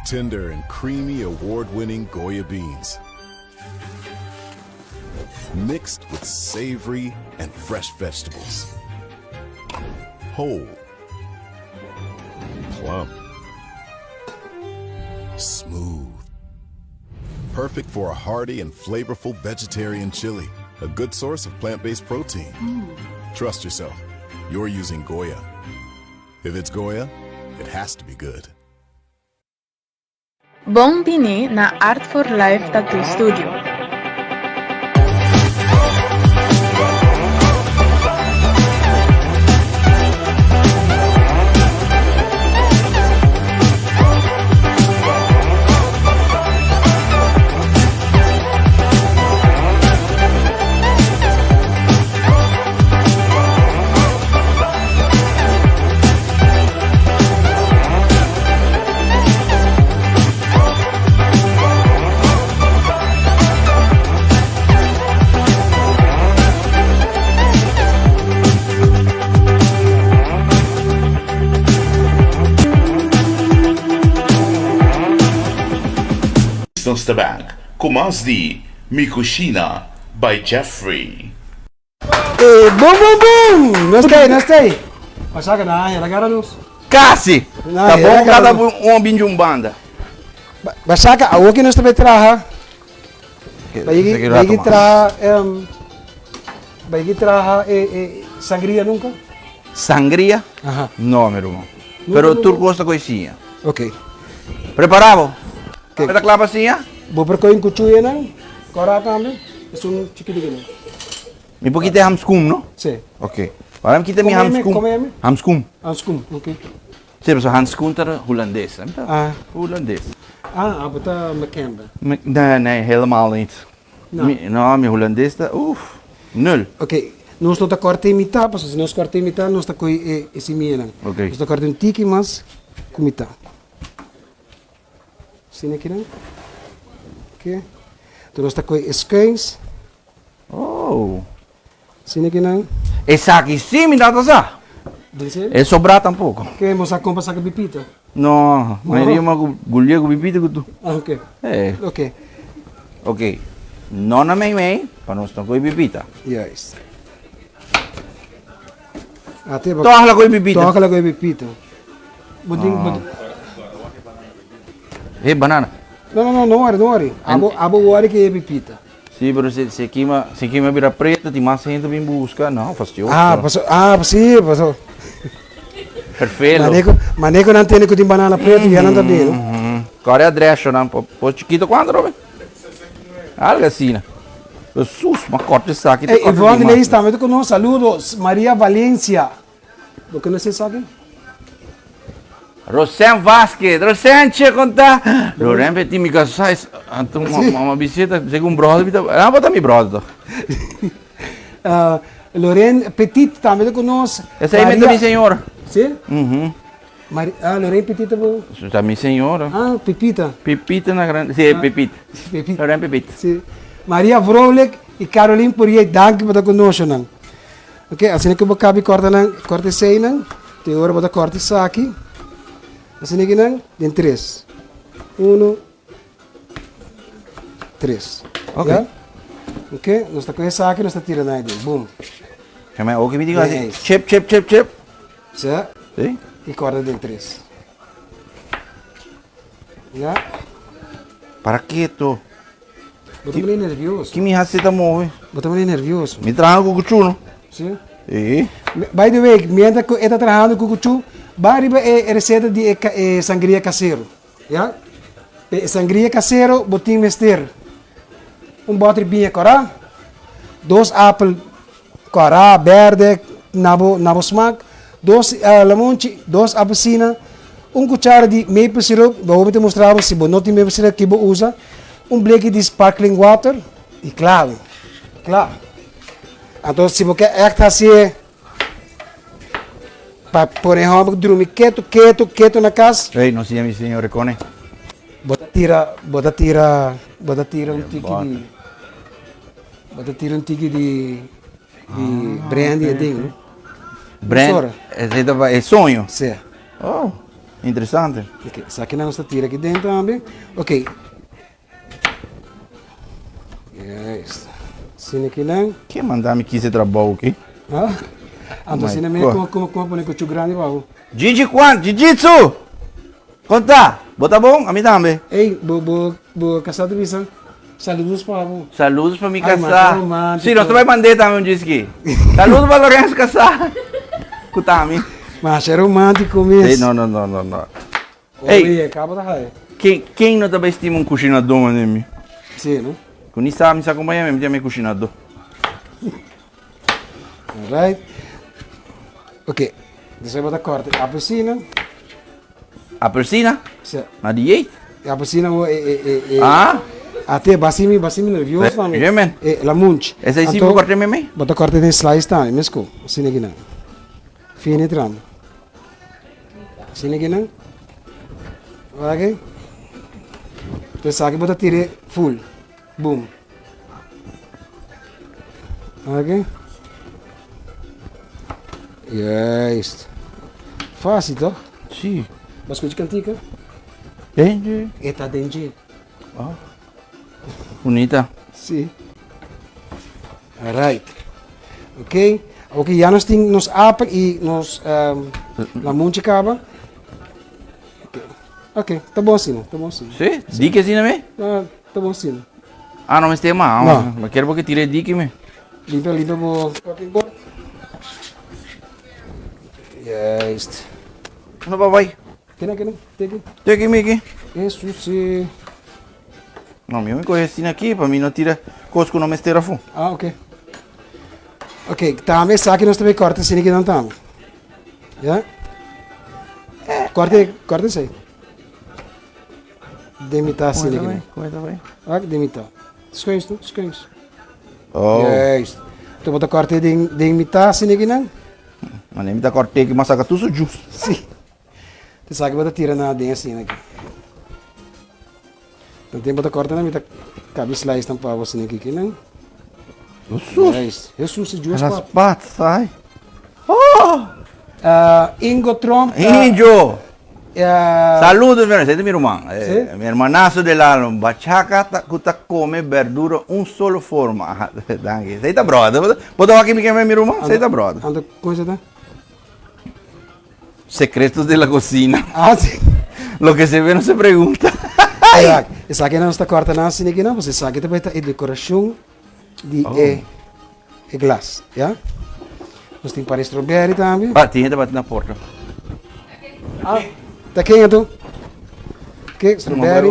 Tender and creamy award winning Goya beans. Mixed with savory and fresh vegetables. Whole. Plump. Smooth. Perfect for a hearty and flavorful vegetarian chili, a good source of plant based protein. Trust yourself, you're using Goya. If it's Goya, it has to be good. Bon bini na Art for Life Tattoo Studio. Nos ta back cu mas di Mi Cushina by Jeffrey. Eh, boom, boom, boom! Nos ta ei, nos ta ei. Pasa que na, era gara nos. Casi! Na, Ta era bon gara cada nos. un bin di un banda. Basaka, awor que nos ta bay traha, bay Esaki bay rato mas. traha, bay traha sangria nunca? Sangria? Aha. No, mi ruman. Nunca, Pero nunca? tur cos ta cu siña. Ok. Prepara bo. Ok. Ta cla pa siña? Bo por coge un cuchuya nan, cora tambe, esun chikito kinan. Mi por kita e hamskum, no? Sí. Ok. Ahora mi kita mi Come eme, hamskum. come eme. Hamskum. Handskum, ok. Sí, pasobra handskum ta hulandes, hè? Ah. Hulandes. Ah, abo ta makembe. Nee, nee, helemaal niet. No. Mi, no, mi hulandes ta, oef, nul. Ok, nos no ta corta e mitad, pasobra si nos corta e mitad nos ta coge e, e simianan. Ok. Nos ta corta un tiki mas cu mitad. Asina aki nan. Ok. Enton nos ta coge e schuins. Oh. Asina aki nan. Esaki sí mi no ta sa. Den serio? E sobrá tampoco. Ke bo sa kon pa saka bipita? No, mayoria ma ku gulia ku bipita ku tu. Ah, ok. Eh. Ok. Ok. No na meimei, pa nos no koe bipita. Juist. Ate bo. Toch la koe bipita. Toch la koe bipita. Bo tin, bo tin. Hey, banana. No, no, no, no worry, no worry. Abo, abo worry ke e bipita. Sí, pero si, si kima, si kima bira preto, tin mas hende bin busca. No, fastioso. Ah, paso, ah, sí, paso. Perfelo. Maneco, maneco nan tene cu tin banana preto, ya nan ta bin, no? Kòrè adrèshonan po po chikito kuantu Robin? Algo asina. Jesús, ma kòrta esaki te Ey, kòrta Yvonne dimas. Leis tambe ta ku nos. Saludos. Maria Valencia. Bo konosé esaki? Rosen Vasquez, Rosen che konta. Loren Petit mi kasá es anto mama bisita segun brother mi ta ah bo ta mi brother toch. Uh, Loren Petit tambe ta ku nos. Esei mi ta mi señora. Sí? Mhm. Mari, ah, Loren Petit ta bo. Ta mi señora. Ah, Pepita. Pepita na grande, sí, ah. Pepita. Pepita. Loren Pepita. Sí. Maria Vrolijk y Caroline Pourier, danki pa ta ku nos nan. Ok, asina ku bo kabi kòrta nan, kòrta eseinan, te ora bo ta kòrta esaki, asina ki nan, den tres. Uno, tres. Ok. Ya? Ok, nos ta kohe esaki, nos ta tira nan aden, boom. Keme oki mi digo asi, chip, chip, chip, chip. Sa? Si. I kòrta den tres. Ya? Para keto. Bo ta pone nervioso. Ki mi hasi ta move? Bo ta pone nervioso. Mi traha ku kuchu no. Si? Si. By the way, mientras ku e ta trahando ku kuchu, ba riba e receta di e e sangria casero. Ya? E sangria casero bo tin mester un boter biña kòrá, dos apel kòrá, bèrdè, na bo na bo smak, dos lamonchi, dos apelsina, un kuchara di maple syrup, bo mi ta mustra bo si bo no tin maple syrup ki bo usa, un bleki di sparkling water i kla wi, kla. Anto si bo ke ègt hasié pa pone hòmber drumi ketu ketu ketu na kas. Ey, no siña mi señor Recone. Bo ta tira, bo ta tira, bo ta tira un tiki di, bo ta tira un tiki di, di brandy aden, no? Brand, esei ta pa e soño? Sí. Oh, interesante. Ok, esaki nan nos ta tira aki den tambe. Ok. Juist. Asina aki nan. Ken manda mi kis e trabou aki? Ah, anto asina mi como como como pone cuchu grandi pa bo. Gigi Kwan, Jiu-Jitsu! Kon ta? Bo ta bon? Ami tambe. Ey, bo bo bo kasá ta bisa saludos pa bo. Saludos pa mi kasá. Sí, nos ta bai mand'é tambe un djiski. Saludos pa Lorenzo kasá. Ku ta mi. Masha romántico mes. Sí, no, no, no, no, no. Ey, Kaba ta hae. Ken, ken no ta bai stima un kushinadó manera mi? Sí, no? Ku ni sa mi sa kon bai mi ta mi kushinadó. Alright. Ok, despues bo ta kòrta e apelsina. Apelsina? Sí. Na di yeit? E apelsina wo e e e e. Ah? Ate, basi mi, basi mi nervioso tambe. Je men. E lamunchi. Esei si bo kòrta mei mei? Bo ta kòrta den slice tambe, mesco. Asina kinan. Fini tram. Asina kinan. Wak. Esaki bo ta tira full. Boom. Oké. Juist. Fácil, toch? Sí. Bo a scucha cantica? Den E ta den dje. Oh. Bunita. Sí. Alright. Oké. Oké, ya nos tin nos apel y nos um, lamunchi caba. Oké, okay, ta bon asina, ta bon asina. Sí? Diki asina me? No, ta bon asina. Ah, no mester mas. No. Ma kier bo ke tira e diki me. Limpia, limpia bo cutting board. Juist. No pa bai. Kena, kena, teki. Teki, Miki. Eso sí. No, mi mi coge asina aki pa mi no tira cos cu no mester afo. Ah, ok. Ok, tambe esaki nos ta bay corta asina ki nan tambe. Ya? Corte, corte esey. Den mitad asina ki nan. Come ta bay? Wak, den mitad. Schuins, no? Schuins. Oh. Juist. Tu bo ta corte den, den mitad asina ki nan. Ma den mitad corte ki mas saca tur su juice. Si. Te sa ki bo ta tira nan aden asina aki. Dan tempo ta corta nan mi ta cabi slice nan pa bo asina aki kinan. Jesus. Juist. Jesus e juice pap. Raspat, sai. Oh! Uh, Ingo Tromp. Uh, Injo. Uh, Saludos, mi hermano. Ese es mi hermano. Eh, ¿Sí? Mi hermanazo del alma. Bachaca ta, ku ta come verdura un solo forma. Danki. Sei ta brother. Bo ta wak mi keme mi hermano? Sei ta brother. Ando, kon se ta? Secretos de la cocina. Ah, sí. Lo que se ve no se pregunta. Exacto. Esaki nos ta corta nan asina aquí no, pues esaki ta e decoracion di Oh. e, e glas, ya? Nos tin par strawberry tambe. Ah, tin gente bati na porta. Ah, ta ken tu? Ke, strawberry.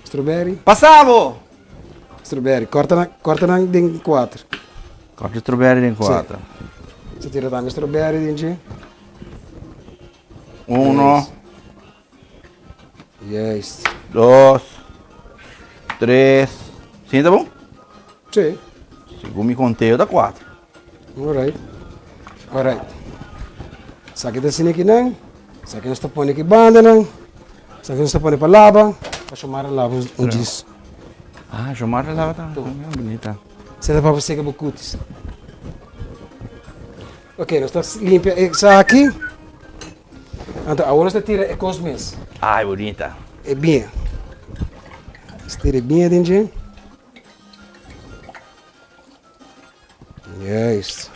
Strawberry. Pasabo! Strawberry. Korta nan, korta nan den kuater. Korta strawberry den kuater. Si. Tira tambe strawberry den dje. Uno. Juist. Dos. Tres. Si ta bon? Si. Segun mi konteo ta kuater. Alright. Alright. Esaki ta asina aki nan. Esaki nos ta pone aki banda nan. Esaki nos ta pone pa laba. Pa Shomara laba un djis. Ah, Shomara laba tambe. Bunita. Esaki ta pa bo seka bo kutis. Ok, nos ta limpia esaki. Anto awor nos ta tira e kos mes. Ai, bunita. E biña. Nos tira e biña den dje. Juist.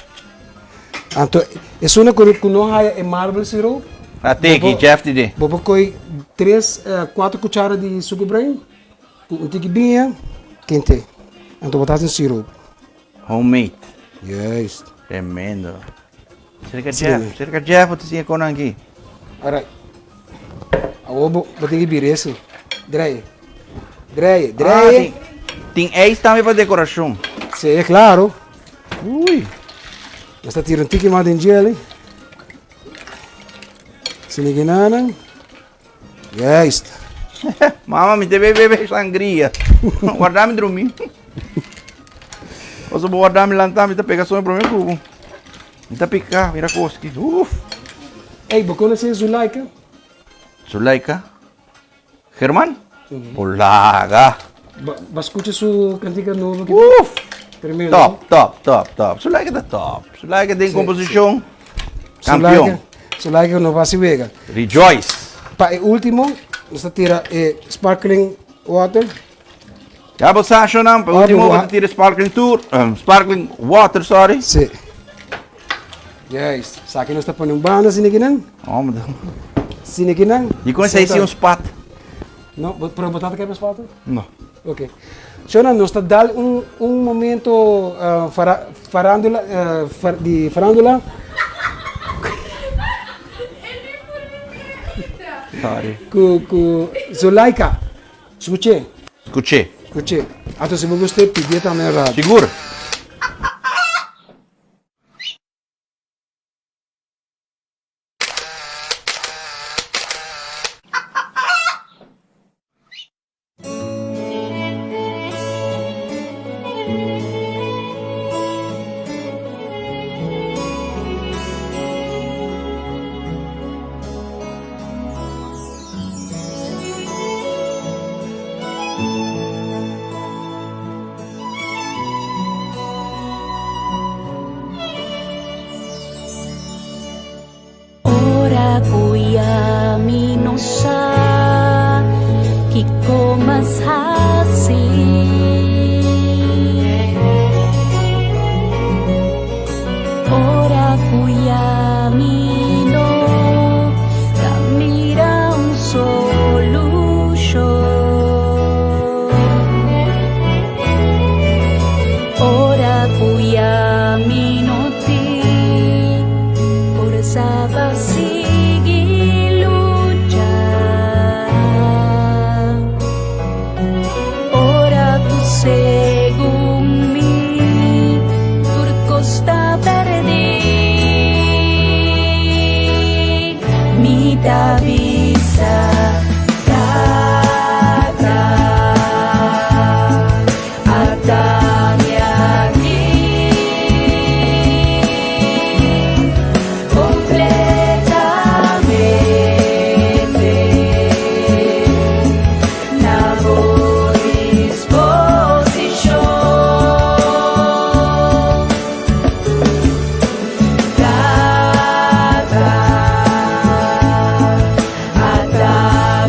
Anto, esuna ku ku no haya e marble syrup. A teki, Jeff di de. Bo por koi tres, kuater kuchara di suku bruin ku un tiki biña kente. Anto bo ta hasi un syrup. Homemade. Juist. Tremendo. Cerca Jeff, cerca Jeff bo ta siña konan aki. Alright. Awor bo bo tin ki bira esi. Draai. Draai, draai. Ah, tin, tin ijs tambe pa decoracion. Sí, claro. Ui. Nos ta tira un tiki mas den jelly. Siniginana. Juist. Mama, mi te bebe bebe sangria. Guarda mi drumi. Oso bo guarda mi lanta, mi ta pega soño prome cubo. Mi ta pica, mira koski. Uf. Ey, bo conoce Zulaika? Zulaika? German? Polaga. Ba, ba scucha su cantica nobo? Uf. Tremendo. Top, top, top, top. Zulaika ta top. Zulaika den composicion. Campeon. Zulaika no va si wega. Rejoice. Pa e ultimo, nos ta tira e sparkling water. Ya bo sa shonam, pa ultimo bo ta tira sparkling tour, sparkling water, sorry. Si. Juist. Sa ki nos ta pone un banda sinikinan. Oh, maar Sinikinan. Di kon sei si un spat? No, pero bo tata kebe spat? No. Ok. Shona, nos ta dal un, un momento fara, farandula, far, di farandula. Sorry. Ku, ku Zulaika. Skuché. Skuché. Skuché. Anto si bo gust'é, pidié tambe na radio. Sigur. Ora ku ya mi no sa kiko mas hasi. Ora ku ya mi no ta mira un solushon. Ora ku ya mi no tin forsa pa sigui lucha. Ora ku segun mi tur kos ta perdí, mi ta bisa Tata, ata mi aki kompletamente na bo disposishon. Tata, ata.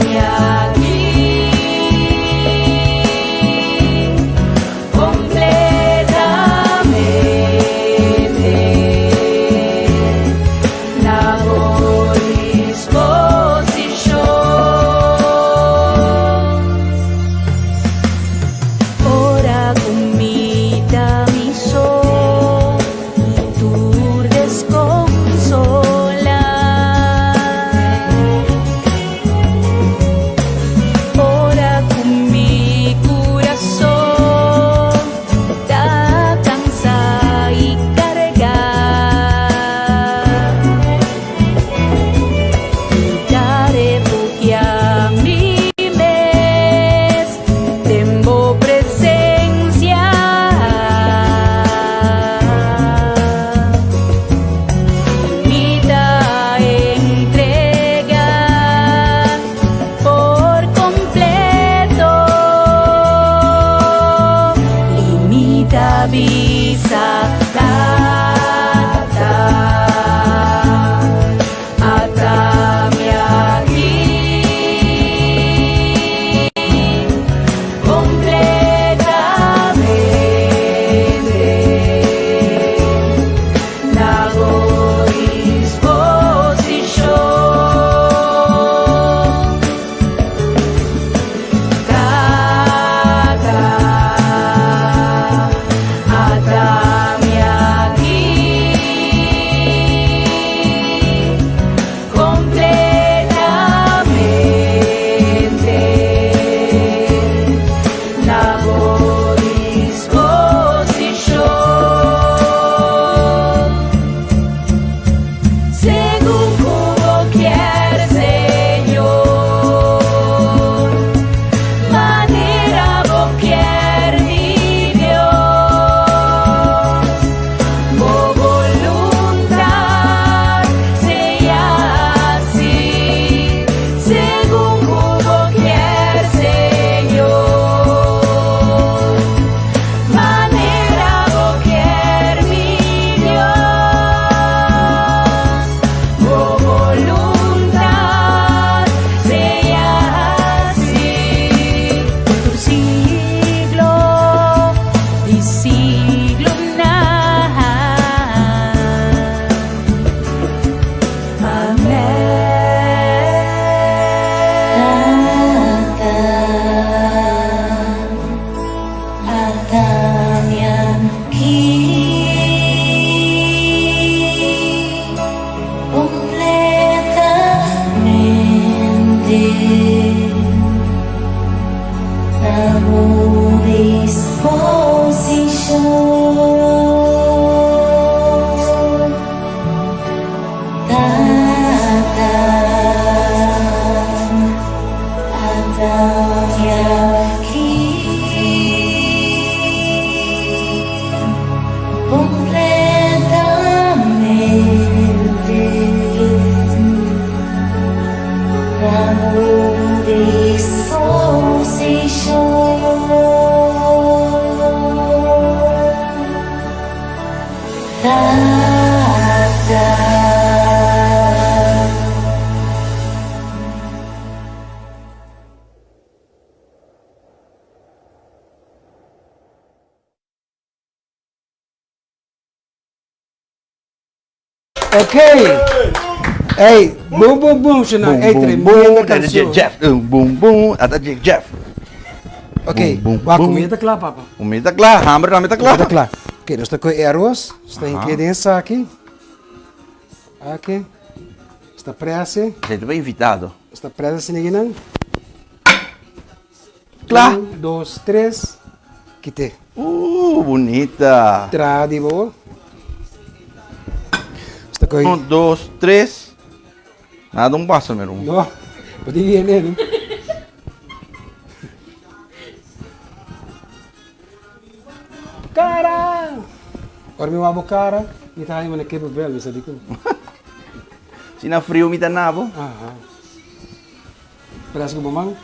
Ok. Hey, boom, boom, boom, Shana. Hey, tremenda canción. Jeff, boom, boom, ata Jeff. Ok, Wak, comida ta kla, papa. Comida ta kla, hamber tambe ta kla. Ta kla. Ok, nos ta koe e arroz, sta hinke den saki. Aki. Sta prese. Esei ta pa invitado. Sta prese siniginan. Kla. Un, dos, tres. Kite. Bunita. Traha di bo. Sta koe. Un, dos, tres. Nada un pasa mi ruman. No, bo tin viene no. Cara! Ora mi wak bo cara, mi ta haña manera kepa bel, mi sa dikon. Si na frio mi ta nabo. Aha. Presa ku bo man.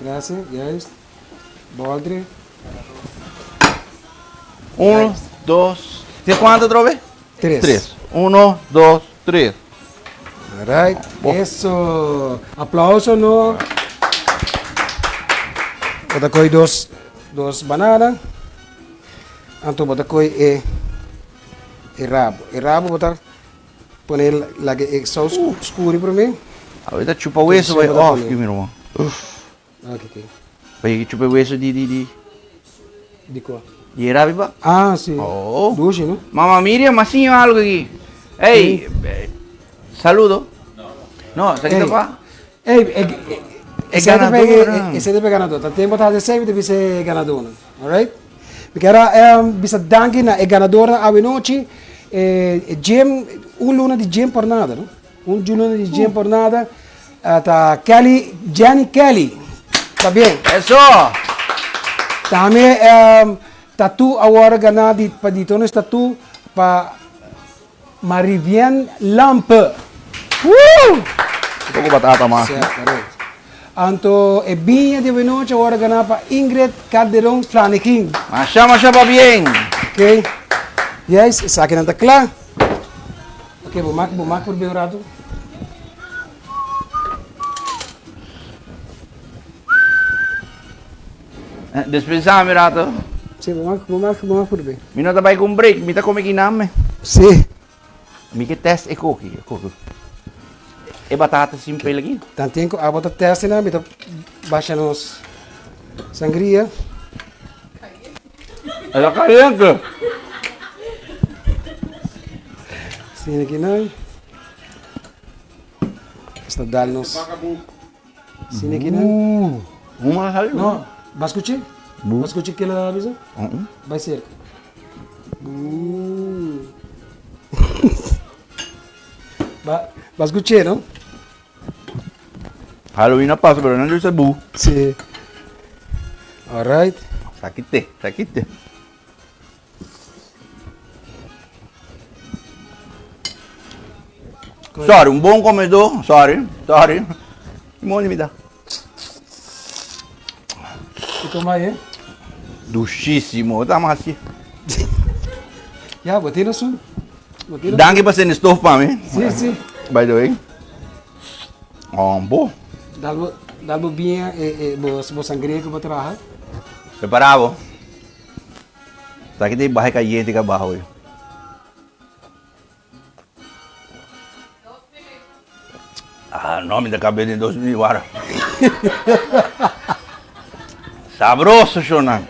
Presa, juist. Boldre. Uno, dos, te kuantu atrobe? Tres. Tres. Uno, dos, tres. Alright. Eso. Aplauso no. Bo ta koy dos, dos banana. Anto bo ta koy e, e rabo. E rabo bo ta pone laga e saus skuri prome. Awe ta chupa weso bai off ki mi ruman. Uff. Ah, ki ki? Bai chupa e weso di di di. Di kua? Di e rabi ba? Ah, si. Oh. Dushi, no? Mama Miriam, ma siño algo aki. Ey, saludo. No, sa ki ta pa? Ey, e ganador. Esei ta pa e ganador. Ta tempo ta hasi esei, mi ta bisa e ganadornan. Alright? Mi kier a bisa danki na e ganadornan awenochi. E gym, un luna di gym por nada, no? Un luna di gym por nada. Ta Kelly, Jenny Kelly. Ta bien. Eso! Tambe tattoo awor gana di pa di tones tattoo pa Marivien Lampe. Woo! Un poco batata mas. Sí, correcto. Anto e biña di awenochi awor gana pa Ingrid Calderon Flanegin. Masha masha pabien. Ok. Yes, esakinan ta kla. Ok, bo mak, bo mak por bin un rato. Dispensá mi rato. Sí, bo mak, bo mak, bo mak por bin. Mi no ta bai ku un break, mi ta kome kinan me. Sí. Mi ke test e koki, e koki. E batata sin pel aki. Tanten ku abo ta test nan, mi ta basha nos sangria. E ta kaliente. Sini aki nan. Esta dal nos. Sini aki nan. Huma sali. No, ba skuchi? Ba skuchi kila bisa? Bai serka. Ba ba skuchi no? Halloween a pasa pero nan debe sa bu. Si. Alright. Sakite, sakite. Sorry, un bon comedor. Sorry, sorry. Moni mi da. Y toma ahí, eh? Dushísimo. Tama así. Ya, bo tin razón. Bo tin razón. Danki pa sende stof pa mi. Sí, sí. By the way. Oh, bo. Dal bo, dal bo bien eh, eh, bo, bo sangria ku bo traha. Prepara bo. Sa ki ta baha cayente ka baho yo. Ah, no, mi ta cabe den dos minuut wara. Sabroso, shonan.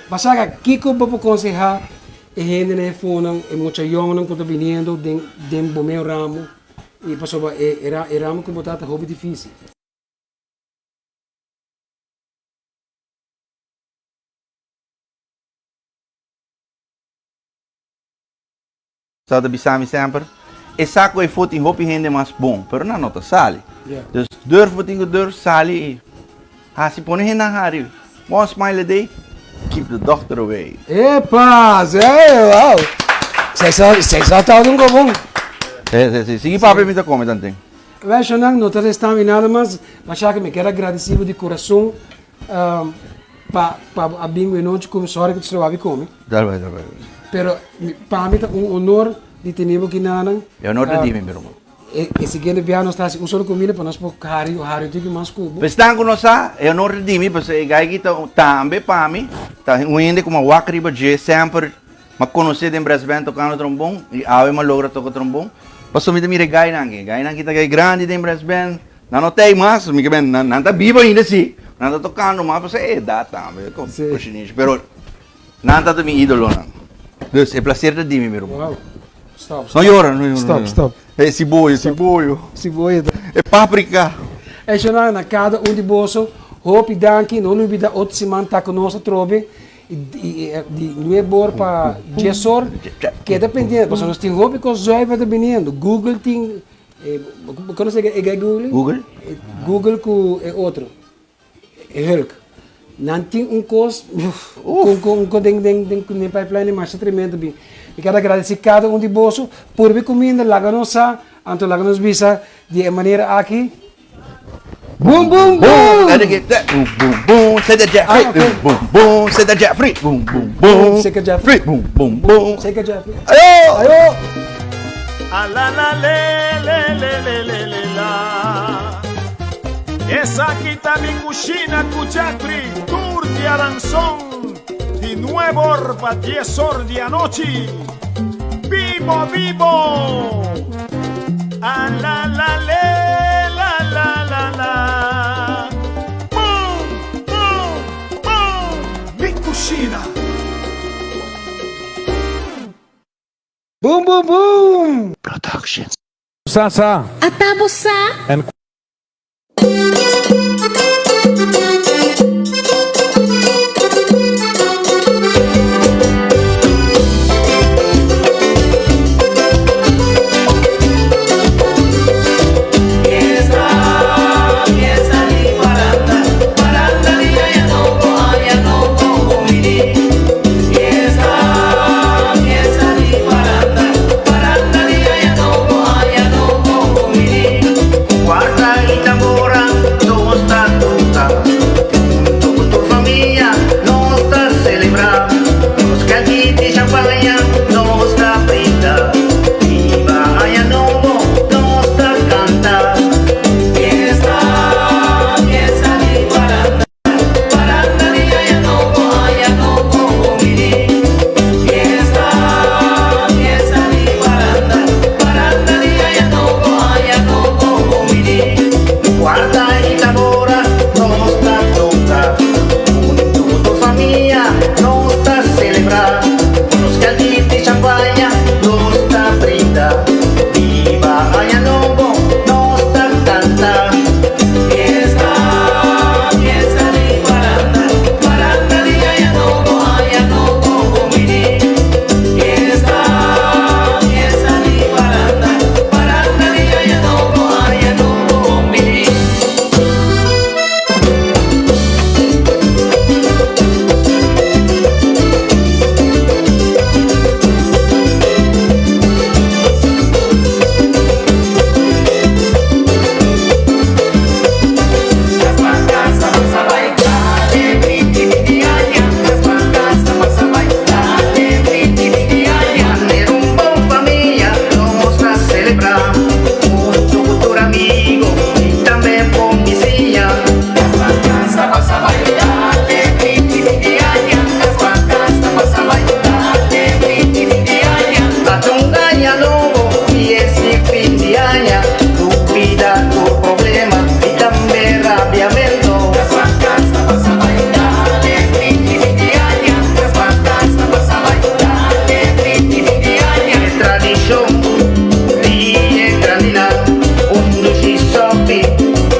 Basaka, kiko bo por conseha e hendenan e fonan, e mucha yongnan ku ta biniendo den den bo meu ramo i pasobra e e ramo ku bo ta ta hopi difisil. Sa ta bisa mi semper. E sa ku efo tin hopi hende mas bon, pero nan no ta sali. Dus durf bo tin ku durf sali i hasi pone hendenan hari. One smile a day keep the doctor away. Epa! Sey, wow! Sey sa, sey sa ta un gobon. Si, si, si. Sigui papia mi ta come tanten. Wel, Shonan, no ta resta mi nada mas, masha ku mi kier a gradisi bo di kurason pa pa bo a bin e nochi ku mi. Sorry ku ta stroba bi come. Dal bai, dal bai. Pero pa mi ta un honor di tene bo kinanan. E honor ta di mi, mi ruman. E siguiente biaha nos ta hasi un solo comida pa nos por hari hari un tiki mas ku bo. Esnan ku no sa, e honor ta di mi pasobra e gai aki ta tambe pa mi ta un hende ku mi a wak riba dje semper mi a konosé den brass band tokando trombon i awe mi a logra toka trombon pasobra mi ta mira e gainan aki. E gainan aki ta gai grandi den brass band nan no ta ei mas mi ke men nan ta biba ainda si nan ta tokando mas pasobra e edat tambe pero Nan ta ta mi idolonan. Dus e placer ta di mi, mi ruman. Wow. Stop, stop. No yora, no yora. Stop, stop. E siboyo, siboyo. Siboyo ta. E paprika. E shonnan na kada un di boso, hopi danki. No lubida otro siman ta ku nos atrobe di nuebe or pa dies or. Keda pendiente pasobra nos tin hopi kos zuiver ta biniendo. Google tin, bo konoce e guy Google? Google? Google ku e otro. Hulk. Nan tin un kos ku ku ku den den den den pipeline masha tremendo bin. Mi ker agradeci kada un di boso. Purba e kuminda, laga nos sa, anto laga nos bisa di e manera aki, Boom boom boom! Boom boom boom, Seta Jeffrey. Ah, okay. Boom boom, Seta Jeffrey. Boom boom boom. Seta Jeffrey. Boom boom boom. Seta Jeffrey. Ayo! Ayo! A la la le le le le le le la. Esaki ta mi cushina cu Jeffrey tur di Aranzon di nuebe or pa dies or di anochi. Bibo bibo! A la la le la la la la. Boom boom boom! Mi cushina. Boom boom boom! Productions. Sa sa. Ata bo sa? En. Fiesta, fiesta di paranda, paranda di aña nobo, aña nobo bon bini. Fiesta, fiesta di paranda, paranda di aña nobo, aña nobo bon bini. Cuarta y tambora nos ta toca, Junto cu tur famia nos ta celebra, Nos caldita y champaña nos ta brinda, Viva aña nobo nos ta canta. Fiesta, fiesta di paranda, Paranda di aña nobo, aña nobo bon bini. Fiesta, fiesta di paranda, Paranda di aña nobo, aña nobo bon bini. Cuarta y tambora nos ta toca, Hunto cu tur famia nos ta celebra, Nos caldita y champaña nos ta brinda, Viva aña nobo nos ta canta. Fiesta, fiesta di paranda, Paranda di aña nobo, aña nobo bon bini. Fiesta, fiesta di paranda, Paranda di aña nobo, aña nobo bon bini. Manera un bon famia nos ta celebra, Hunto cu tur amigo y tambe bon bisiña. Ata un aña nobo y es di fin di aña, Lubida tur problema y tambe rabiamento. E tradicion di e grandinan, un dushi sopi,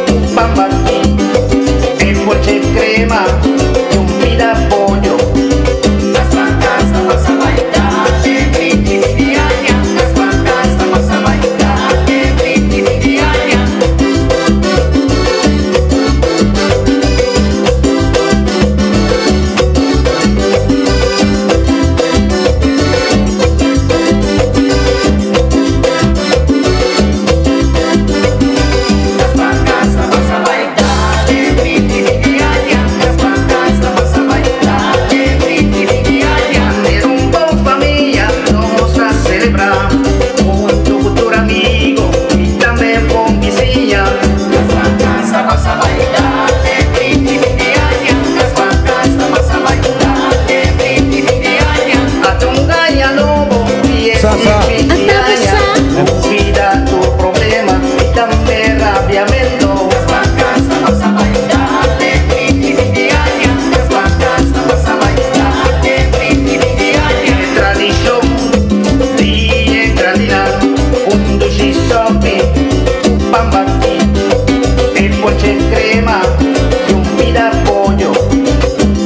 un pan bati, e poche crema y un pida pollo. Chòpi ku pan batí, e ponche krema i un pida pollo.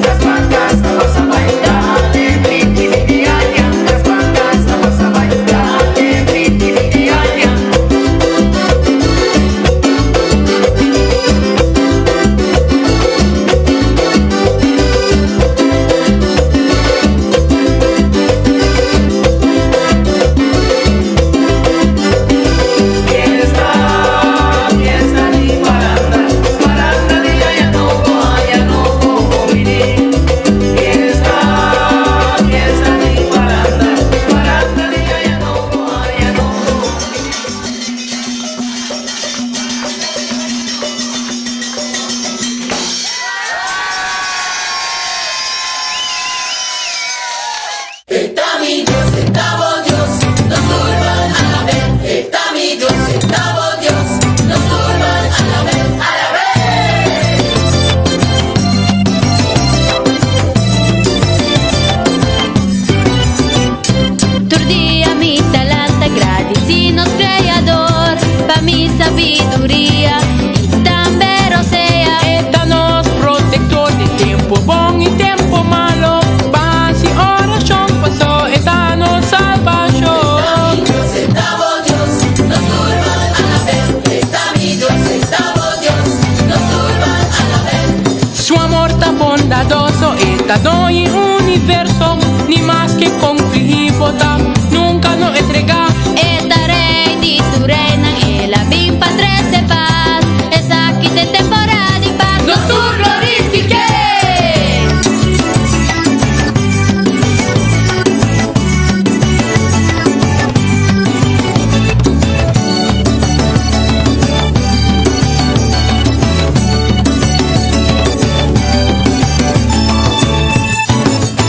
Kas pa kas ta pasa bai, dale frichi fin di aña. Kas pa kas ta pasa bai, dale frichi fin di aña. Fiesta, fiesta di paranda, paranda di aña nobo, aña nobo bon biní. Fiesta, fiesta di paranda, paranda di aña nobo, aña nobo bon biní. E ta mi Dios, e ta bo Dios, nos tur ban alab'é. E ta mi Dios, e ta bo Dios, nos tur ban alab'é, alab'é. Tur dia mi ta lanta gradisí nos Kreador pa mi sabiduria i tambe rosea. E ta nos protector den tempo bon y tempo malo, Ban haci oracion paso e ta nos salbacion. E ta mi Dios, e ta bo Dios, nos tur ban alab'é. E ta mi Dios, e ta bo Dios, nos tur ban alab'é. Su amor ta bondadoso, e ta doño universo, ni maske con frigí bo ta, nunca no entregá. E ta Rey di tur reynan, el a bin pa trece paz, esaki t'e temporada di paz, nos tur glorifiqu'é.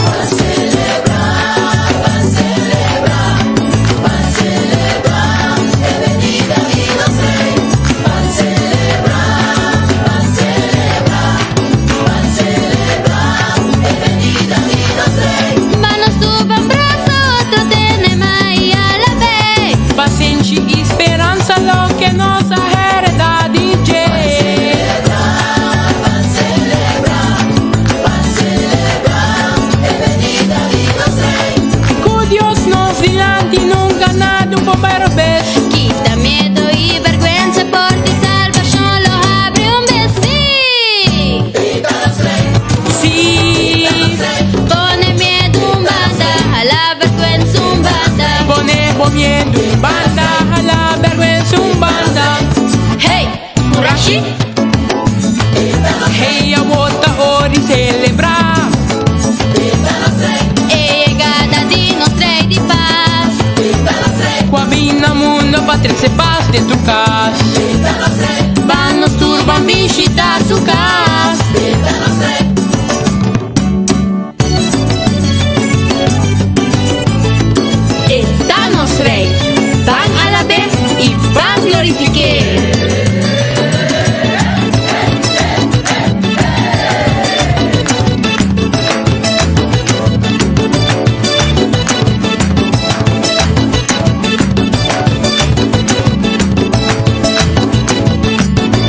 Ban celebra, ban celebra, ban celebra e benida di nos Rey. Ban celebra, ban celebra, ban celebra e benida di nos Rey. Ban nos tur ban brasa otro tene man i alab'é. Pasenshi i speransa loke nos a hereda di dje. Ban celebra, ban celebra, ban celebra e benida di nos Rey. Ku Dios nos dilanti nunka nada por bai robes. Kita miedo i bergwensa porta di salbashon lo habri un bes, sí! E ta nos Rey, Sí! e ta nos Rey. Pone miedo un banda, hala bergwensa un banda. Pone bo miedo un banda, hala bergwensa un banda. Hey! Kurashi! Hey, awor ta ora di selebrá. E yegada di nos Rey di Paz. Ku a bin na mundo pa trese pas den tur kas. Ban nos tur ban bishitá su kas. E ta nos Rey, ban alab'é i ban glorifik'é.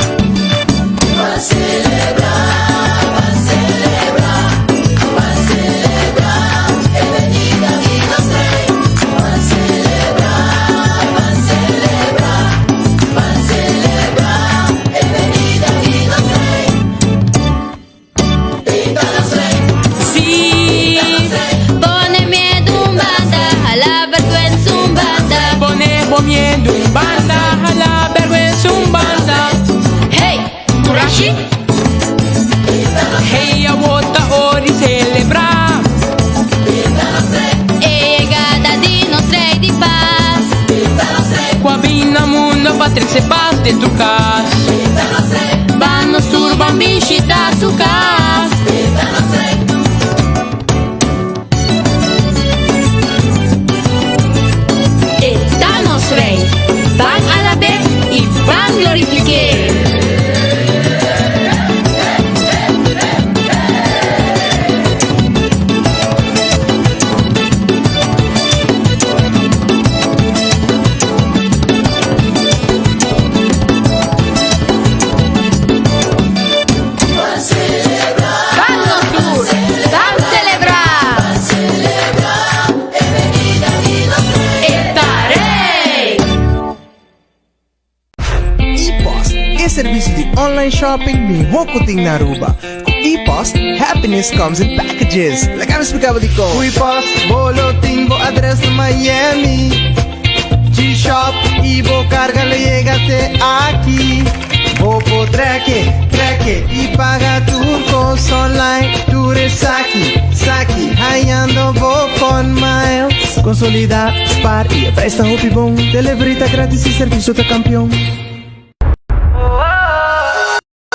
Ban celebra, ban celebra, ban celebra e benida di nos Rey. Ban celebra, ban celebra, ban celebra e benida di nos Rey. E ta nos Rey, Sí! e ta nos Rey. Pone miedo un banda, hala bergwensa un banda. Pone bo miedo un banda, hala bergwensa un banda. Hey! Kurashi! Hey, awor ta ora di selebrá. E yegada di nos Rey di Paz. Ku a bin na mundo pa trese pas den tur kas. Ban nos tur ban bishitá su kas. E ta nos Rey, ban alab'é i ban glorifik'é. servicio di online shopping miho cu tin na Aruba. Cu ePost, happiness comes in packages. Laga mi splica bo dicon. Cu ePost, bo lo tin bo adres na Miami. G-Shop y bo carga lo yega te aki. Bo por treke, treke y paga tur cos online. Tur esaki, saki, hayando bo fun miles. Consolida, spaar y e prijs ta hopi bon. Delivery ta gratis y servicio ta campeon.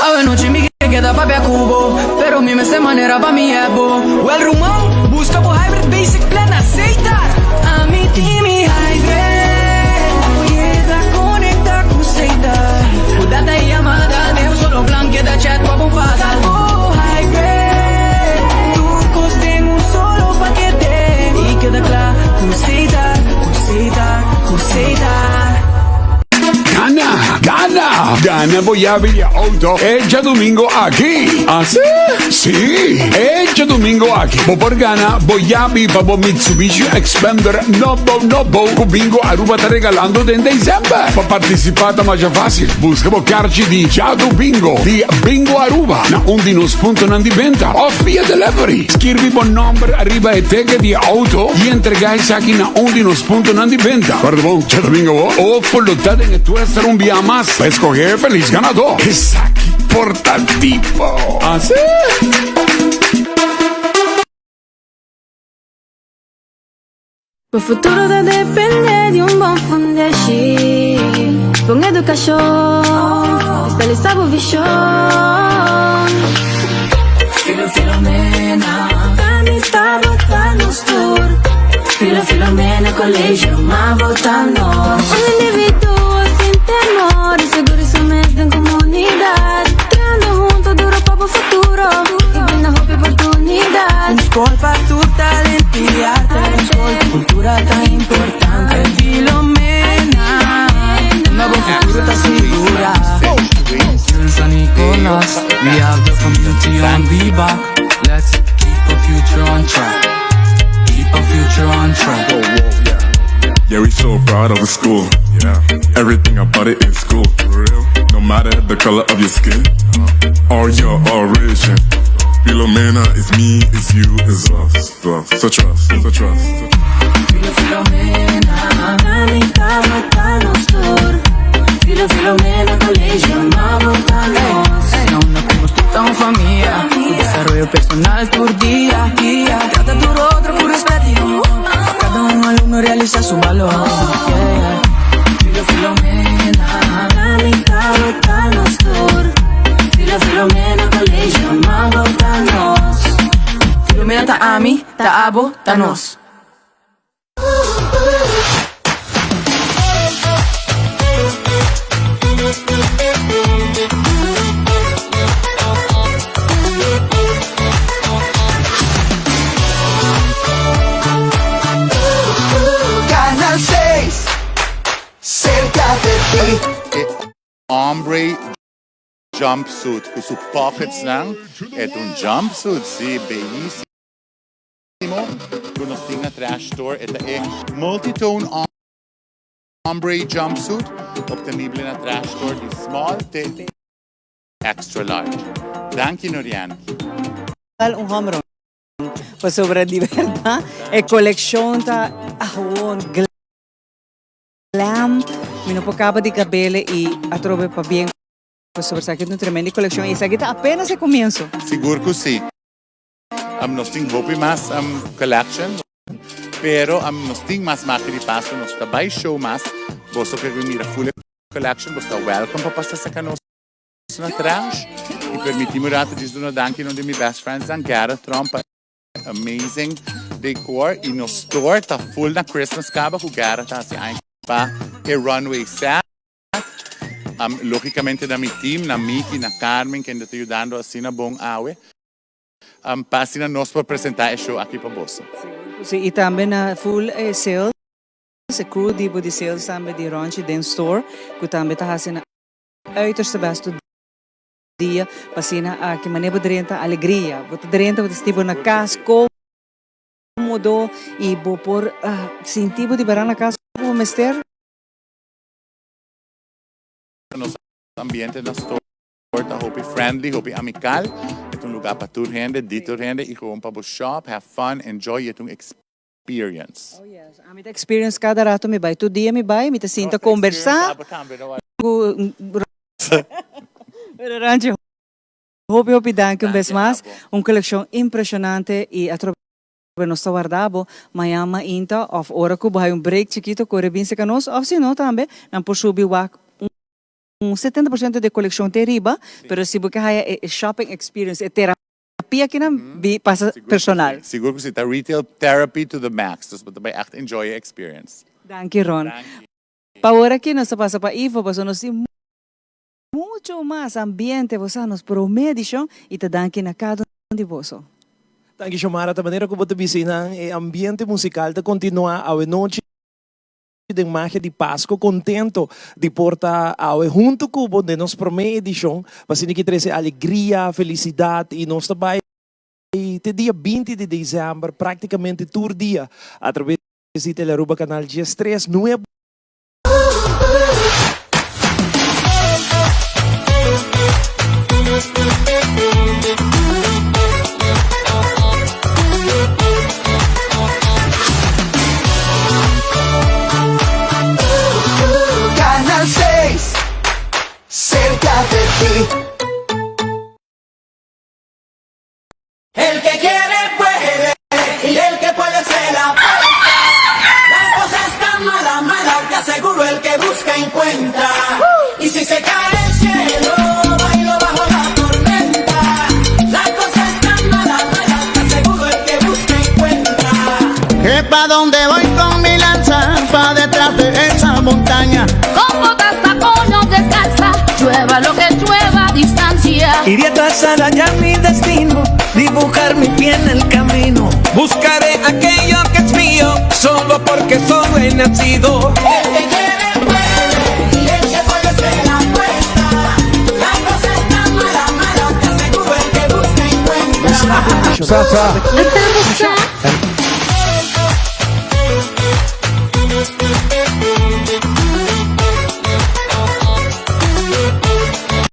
Awe nochi mi ke keda papia ku bo Pero mi mester manera pa mi hep bo Wel ruman, buska bo Hybrid Basic Plan na Setar Ami tin mi Hybrid Keda konekta ku Setar Ku data i yamada den un solo plan Keda chat pa bo fada Buska bo Hybrid Tur kos den un solo pakete I keda kla ku Setar, ku Setar, ku Setar. Gana! Gana! Gana bo yabi di auto e djadumingo aki! Asi? Si! E djadumingo aki bo por gana bo yabi pa bo Mitsubishi Xpander nobo nobo ku Bingo Aruba ta regalando den december. Pa participa ta masha facil. Busca bo karchi di Djadu Bingo di Bingo Aruba na un di nos puntonan di benta of via delivery. Skirbi bo nomber ariba e teken di e auto y entrega esaki na un di nos puntonan di benta. Corda bon, djadomingo bo of lo ta den e tuester un bia mas pa escoge e feliz ganador. Esaki por ta tipo. Así? Bo futuro ta depende di un bon fundeshi, bon educacion, estalisa bo vision. Filo Filomena, ta mi ta bo ta nos tur. Filo Filomena Colegio, ma bo ta nos. Un individuo sin temor y seguro su mes den comunidad. Trahando hunto duro pa bo futuro y brinda hopi oportunidad. Un skol pa tur talento y arte. Un skol ku kultura ta importante. Filomena, unda bo futuro ta sigura. In San Nicolas, we have the community on we back. Let's keep our future on track. Keep our future on track. Yeah, we so proud of the school. Yeah, everything about it is cool. No matter the color of your skin or your origin. Filomena is me, is you, is us. So trust, so trust. Filo Filomena, Ta mi ta bo ta nos tur. Filo Filomena Colegio, ma bo ta nos. Na unda ku nos tur ta un famia. Ku desaroyo personal tur dia. Trata tur otro ku respet i amor. Pa kada un alumno realisa su balor. Yeah, yeah. Filo Filomena. Ta mi ta bo ta nos tur. Filo Filomena Colegio, ma bo ta nos. Filomena ta ami, ta abo, ta nos. Canal 6, cerca de ti. E ombre jumpsuit cu su pockets nan e ta un jumpsuit si beyisimo cu nos tin na Trash Store e ta e multitone ombre jumpsuit obtenible na Trash Store di small te extra large. Danki Norianki. Un home run pasobra di berdad e coleccion ta gewoon glam mi no por caba di gabele y atrobe pabien pasobra esaki ta un tremendo coleccion y esaki ta apenas e comienzo. Sigur cu si. Nos tin hopi mas collection pero nos tin mas maki di paso nos ta bay show mas boso ke mira full e collection boso ta welcome pa pasa saca nos na trash y permiti mi un rato djis duna danki na un di mi best friends nan Gareth Tromp pa Amazing decor y nos store ta full na Christmas caba cu Gareth ta haci aña pa e runway set. Logicamente na mi team, na Miki, na Carmen kende ta yudando asina bon awe pa asina nos por presenta e show aki pa boso. Si y tambe na full e sales, e crew di bo di sales tambe di Ronchi den store cu tambe ta haci nan uiterste best tur dia pa asina aki manera bo drenta alegria bo ta drenta bo ta sinti bo na cas comodo y bo por sinti bo di bera na cas como mester. Nos ambiente na store ta hopi friendly, hopi amical. E ta un lugar pa tur hende, di tur hende y gewoon pa bo shop, have fun, enjoy y e ta un experience. Oh yes, ami ta experience cada rato mi bay, tur dia mi bay, mi ta sinta combersa cu Pero Ranchi, hopi hopi danki un bes mas, un coleccion impresionante y atrobe nos ta warda bo mañan mainta of ora cu bo hay un break chikito core bin cerca nos of si no tambe nan por subi wak un 70% di e coleccion te riba, pero si bo ke haya e shopping experience, e terapia kinan bi pasa personal. Sigur cu si, ta retail therapy to the max, dus bo ta bay echt enjoy e experience. Danki Ron. Pa ora aki nos ta pasa pa Ivo pasobra nos tin mucho mas ambiente bo sa nos prome edicion y ta danki na cada un di boso. Danki Xiomara, ta manera cu bo ta bisa einan e ambiente musical ta continua awe nochi den Magia di Pasco contento di por ta awe hunto cu bo den nos prome edicion pa asina ki trece alegria, felicidad y nos ta bay te dia 20 di december practicamente tur dia a traves di Telearuba Canal 13 nuevo. Canal 6, cerca de ti. El que quiere puede y el que puede se la apuesta. La cosa está mala, mala, te aseguro el que busca encuentra. Y si se cae el cielo, bailo bajo la tormenta. La cosa está mala, mala, te aseguro el que busca encuentra. Que pa' donde voy con mi lanza, pa' detrás de esa montaña. Con botas, tacones descalza, llueva lo que llueva a distancia. Iré trazar allá mi destino, dibujar mi pie en el camino. Buscaré aquello que es mío, solo porque solo he nacido. El que quiere puede y el que puede se la apuesta. La cosa está mala, mala, te aseguro el que busca encuentra.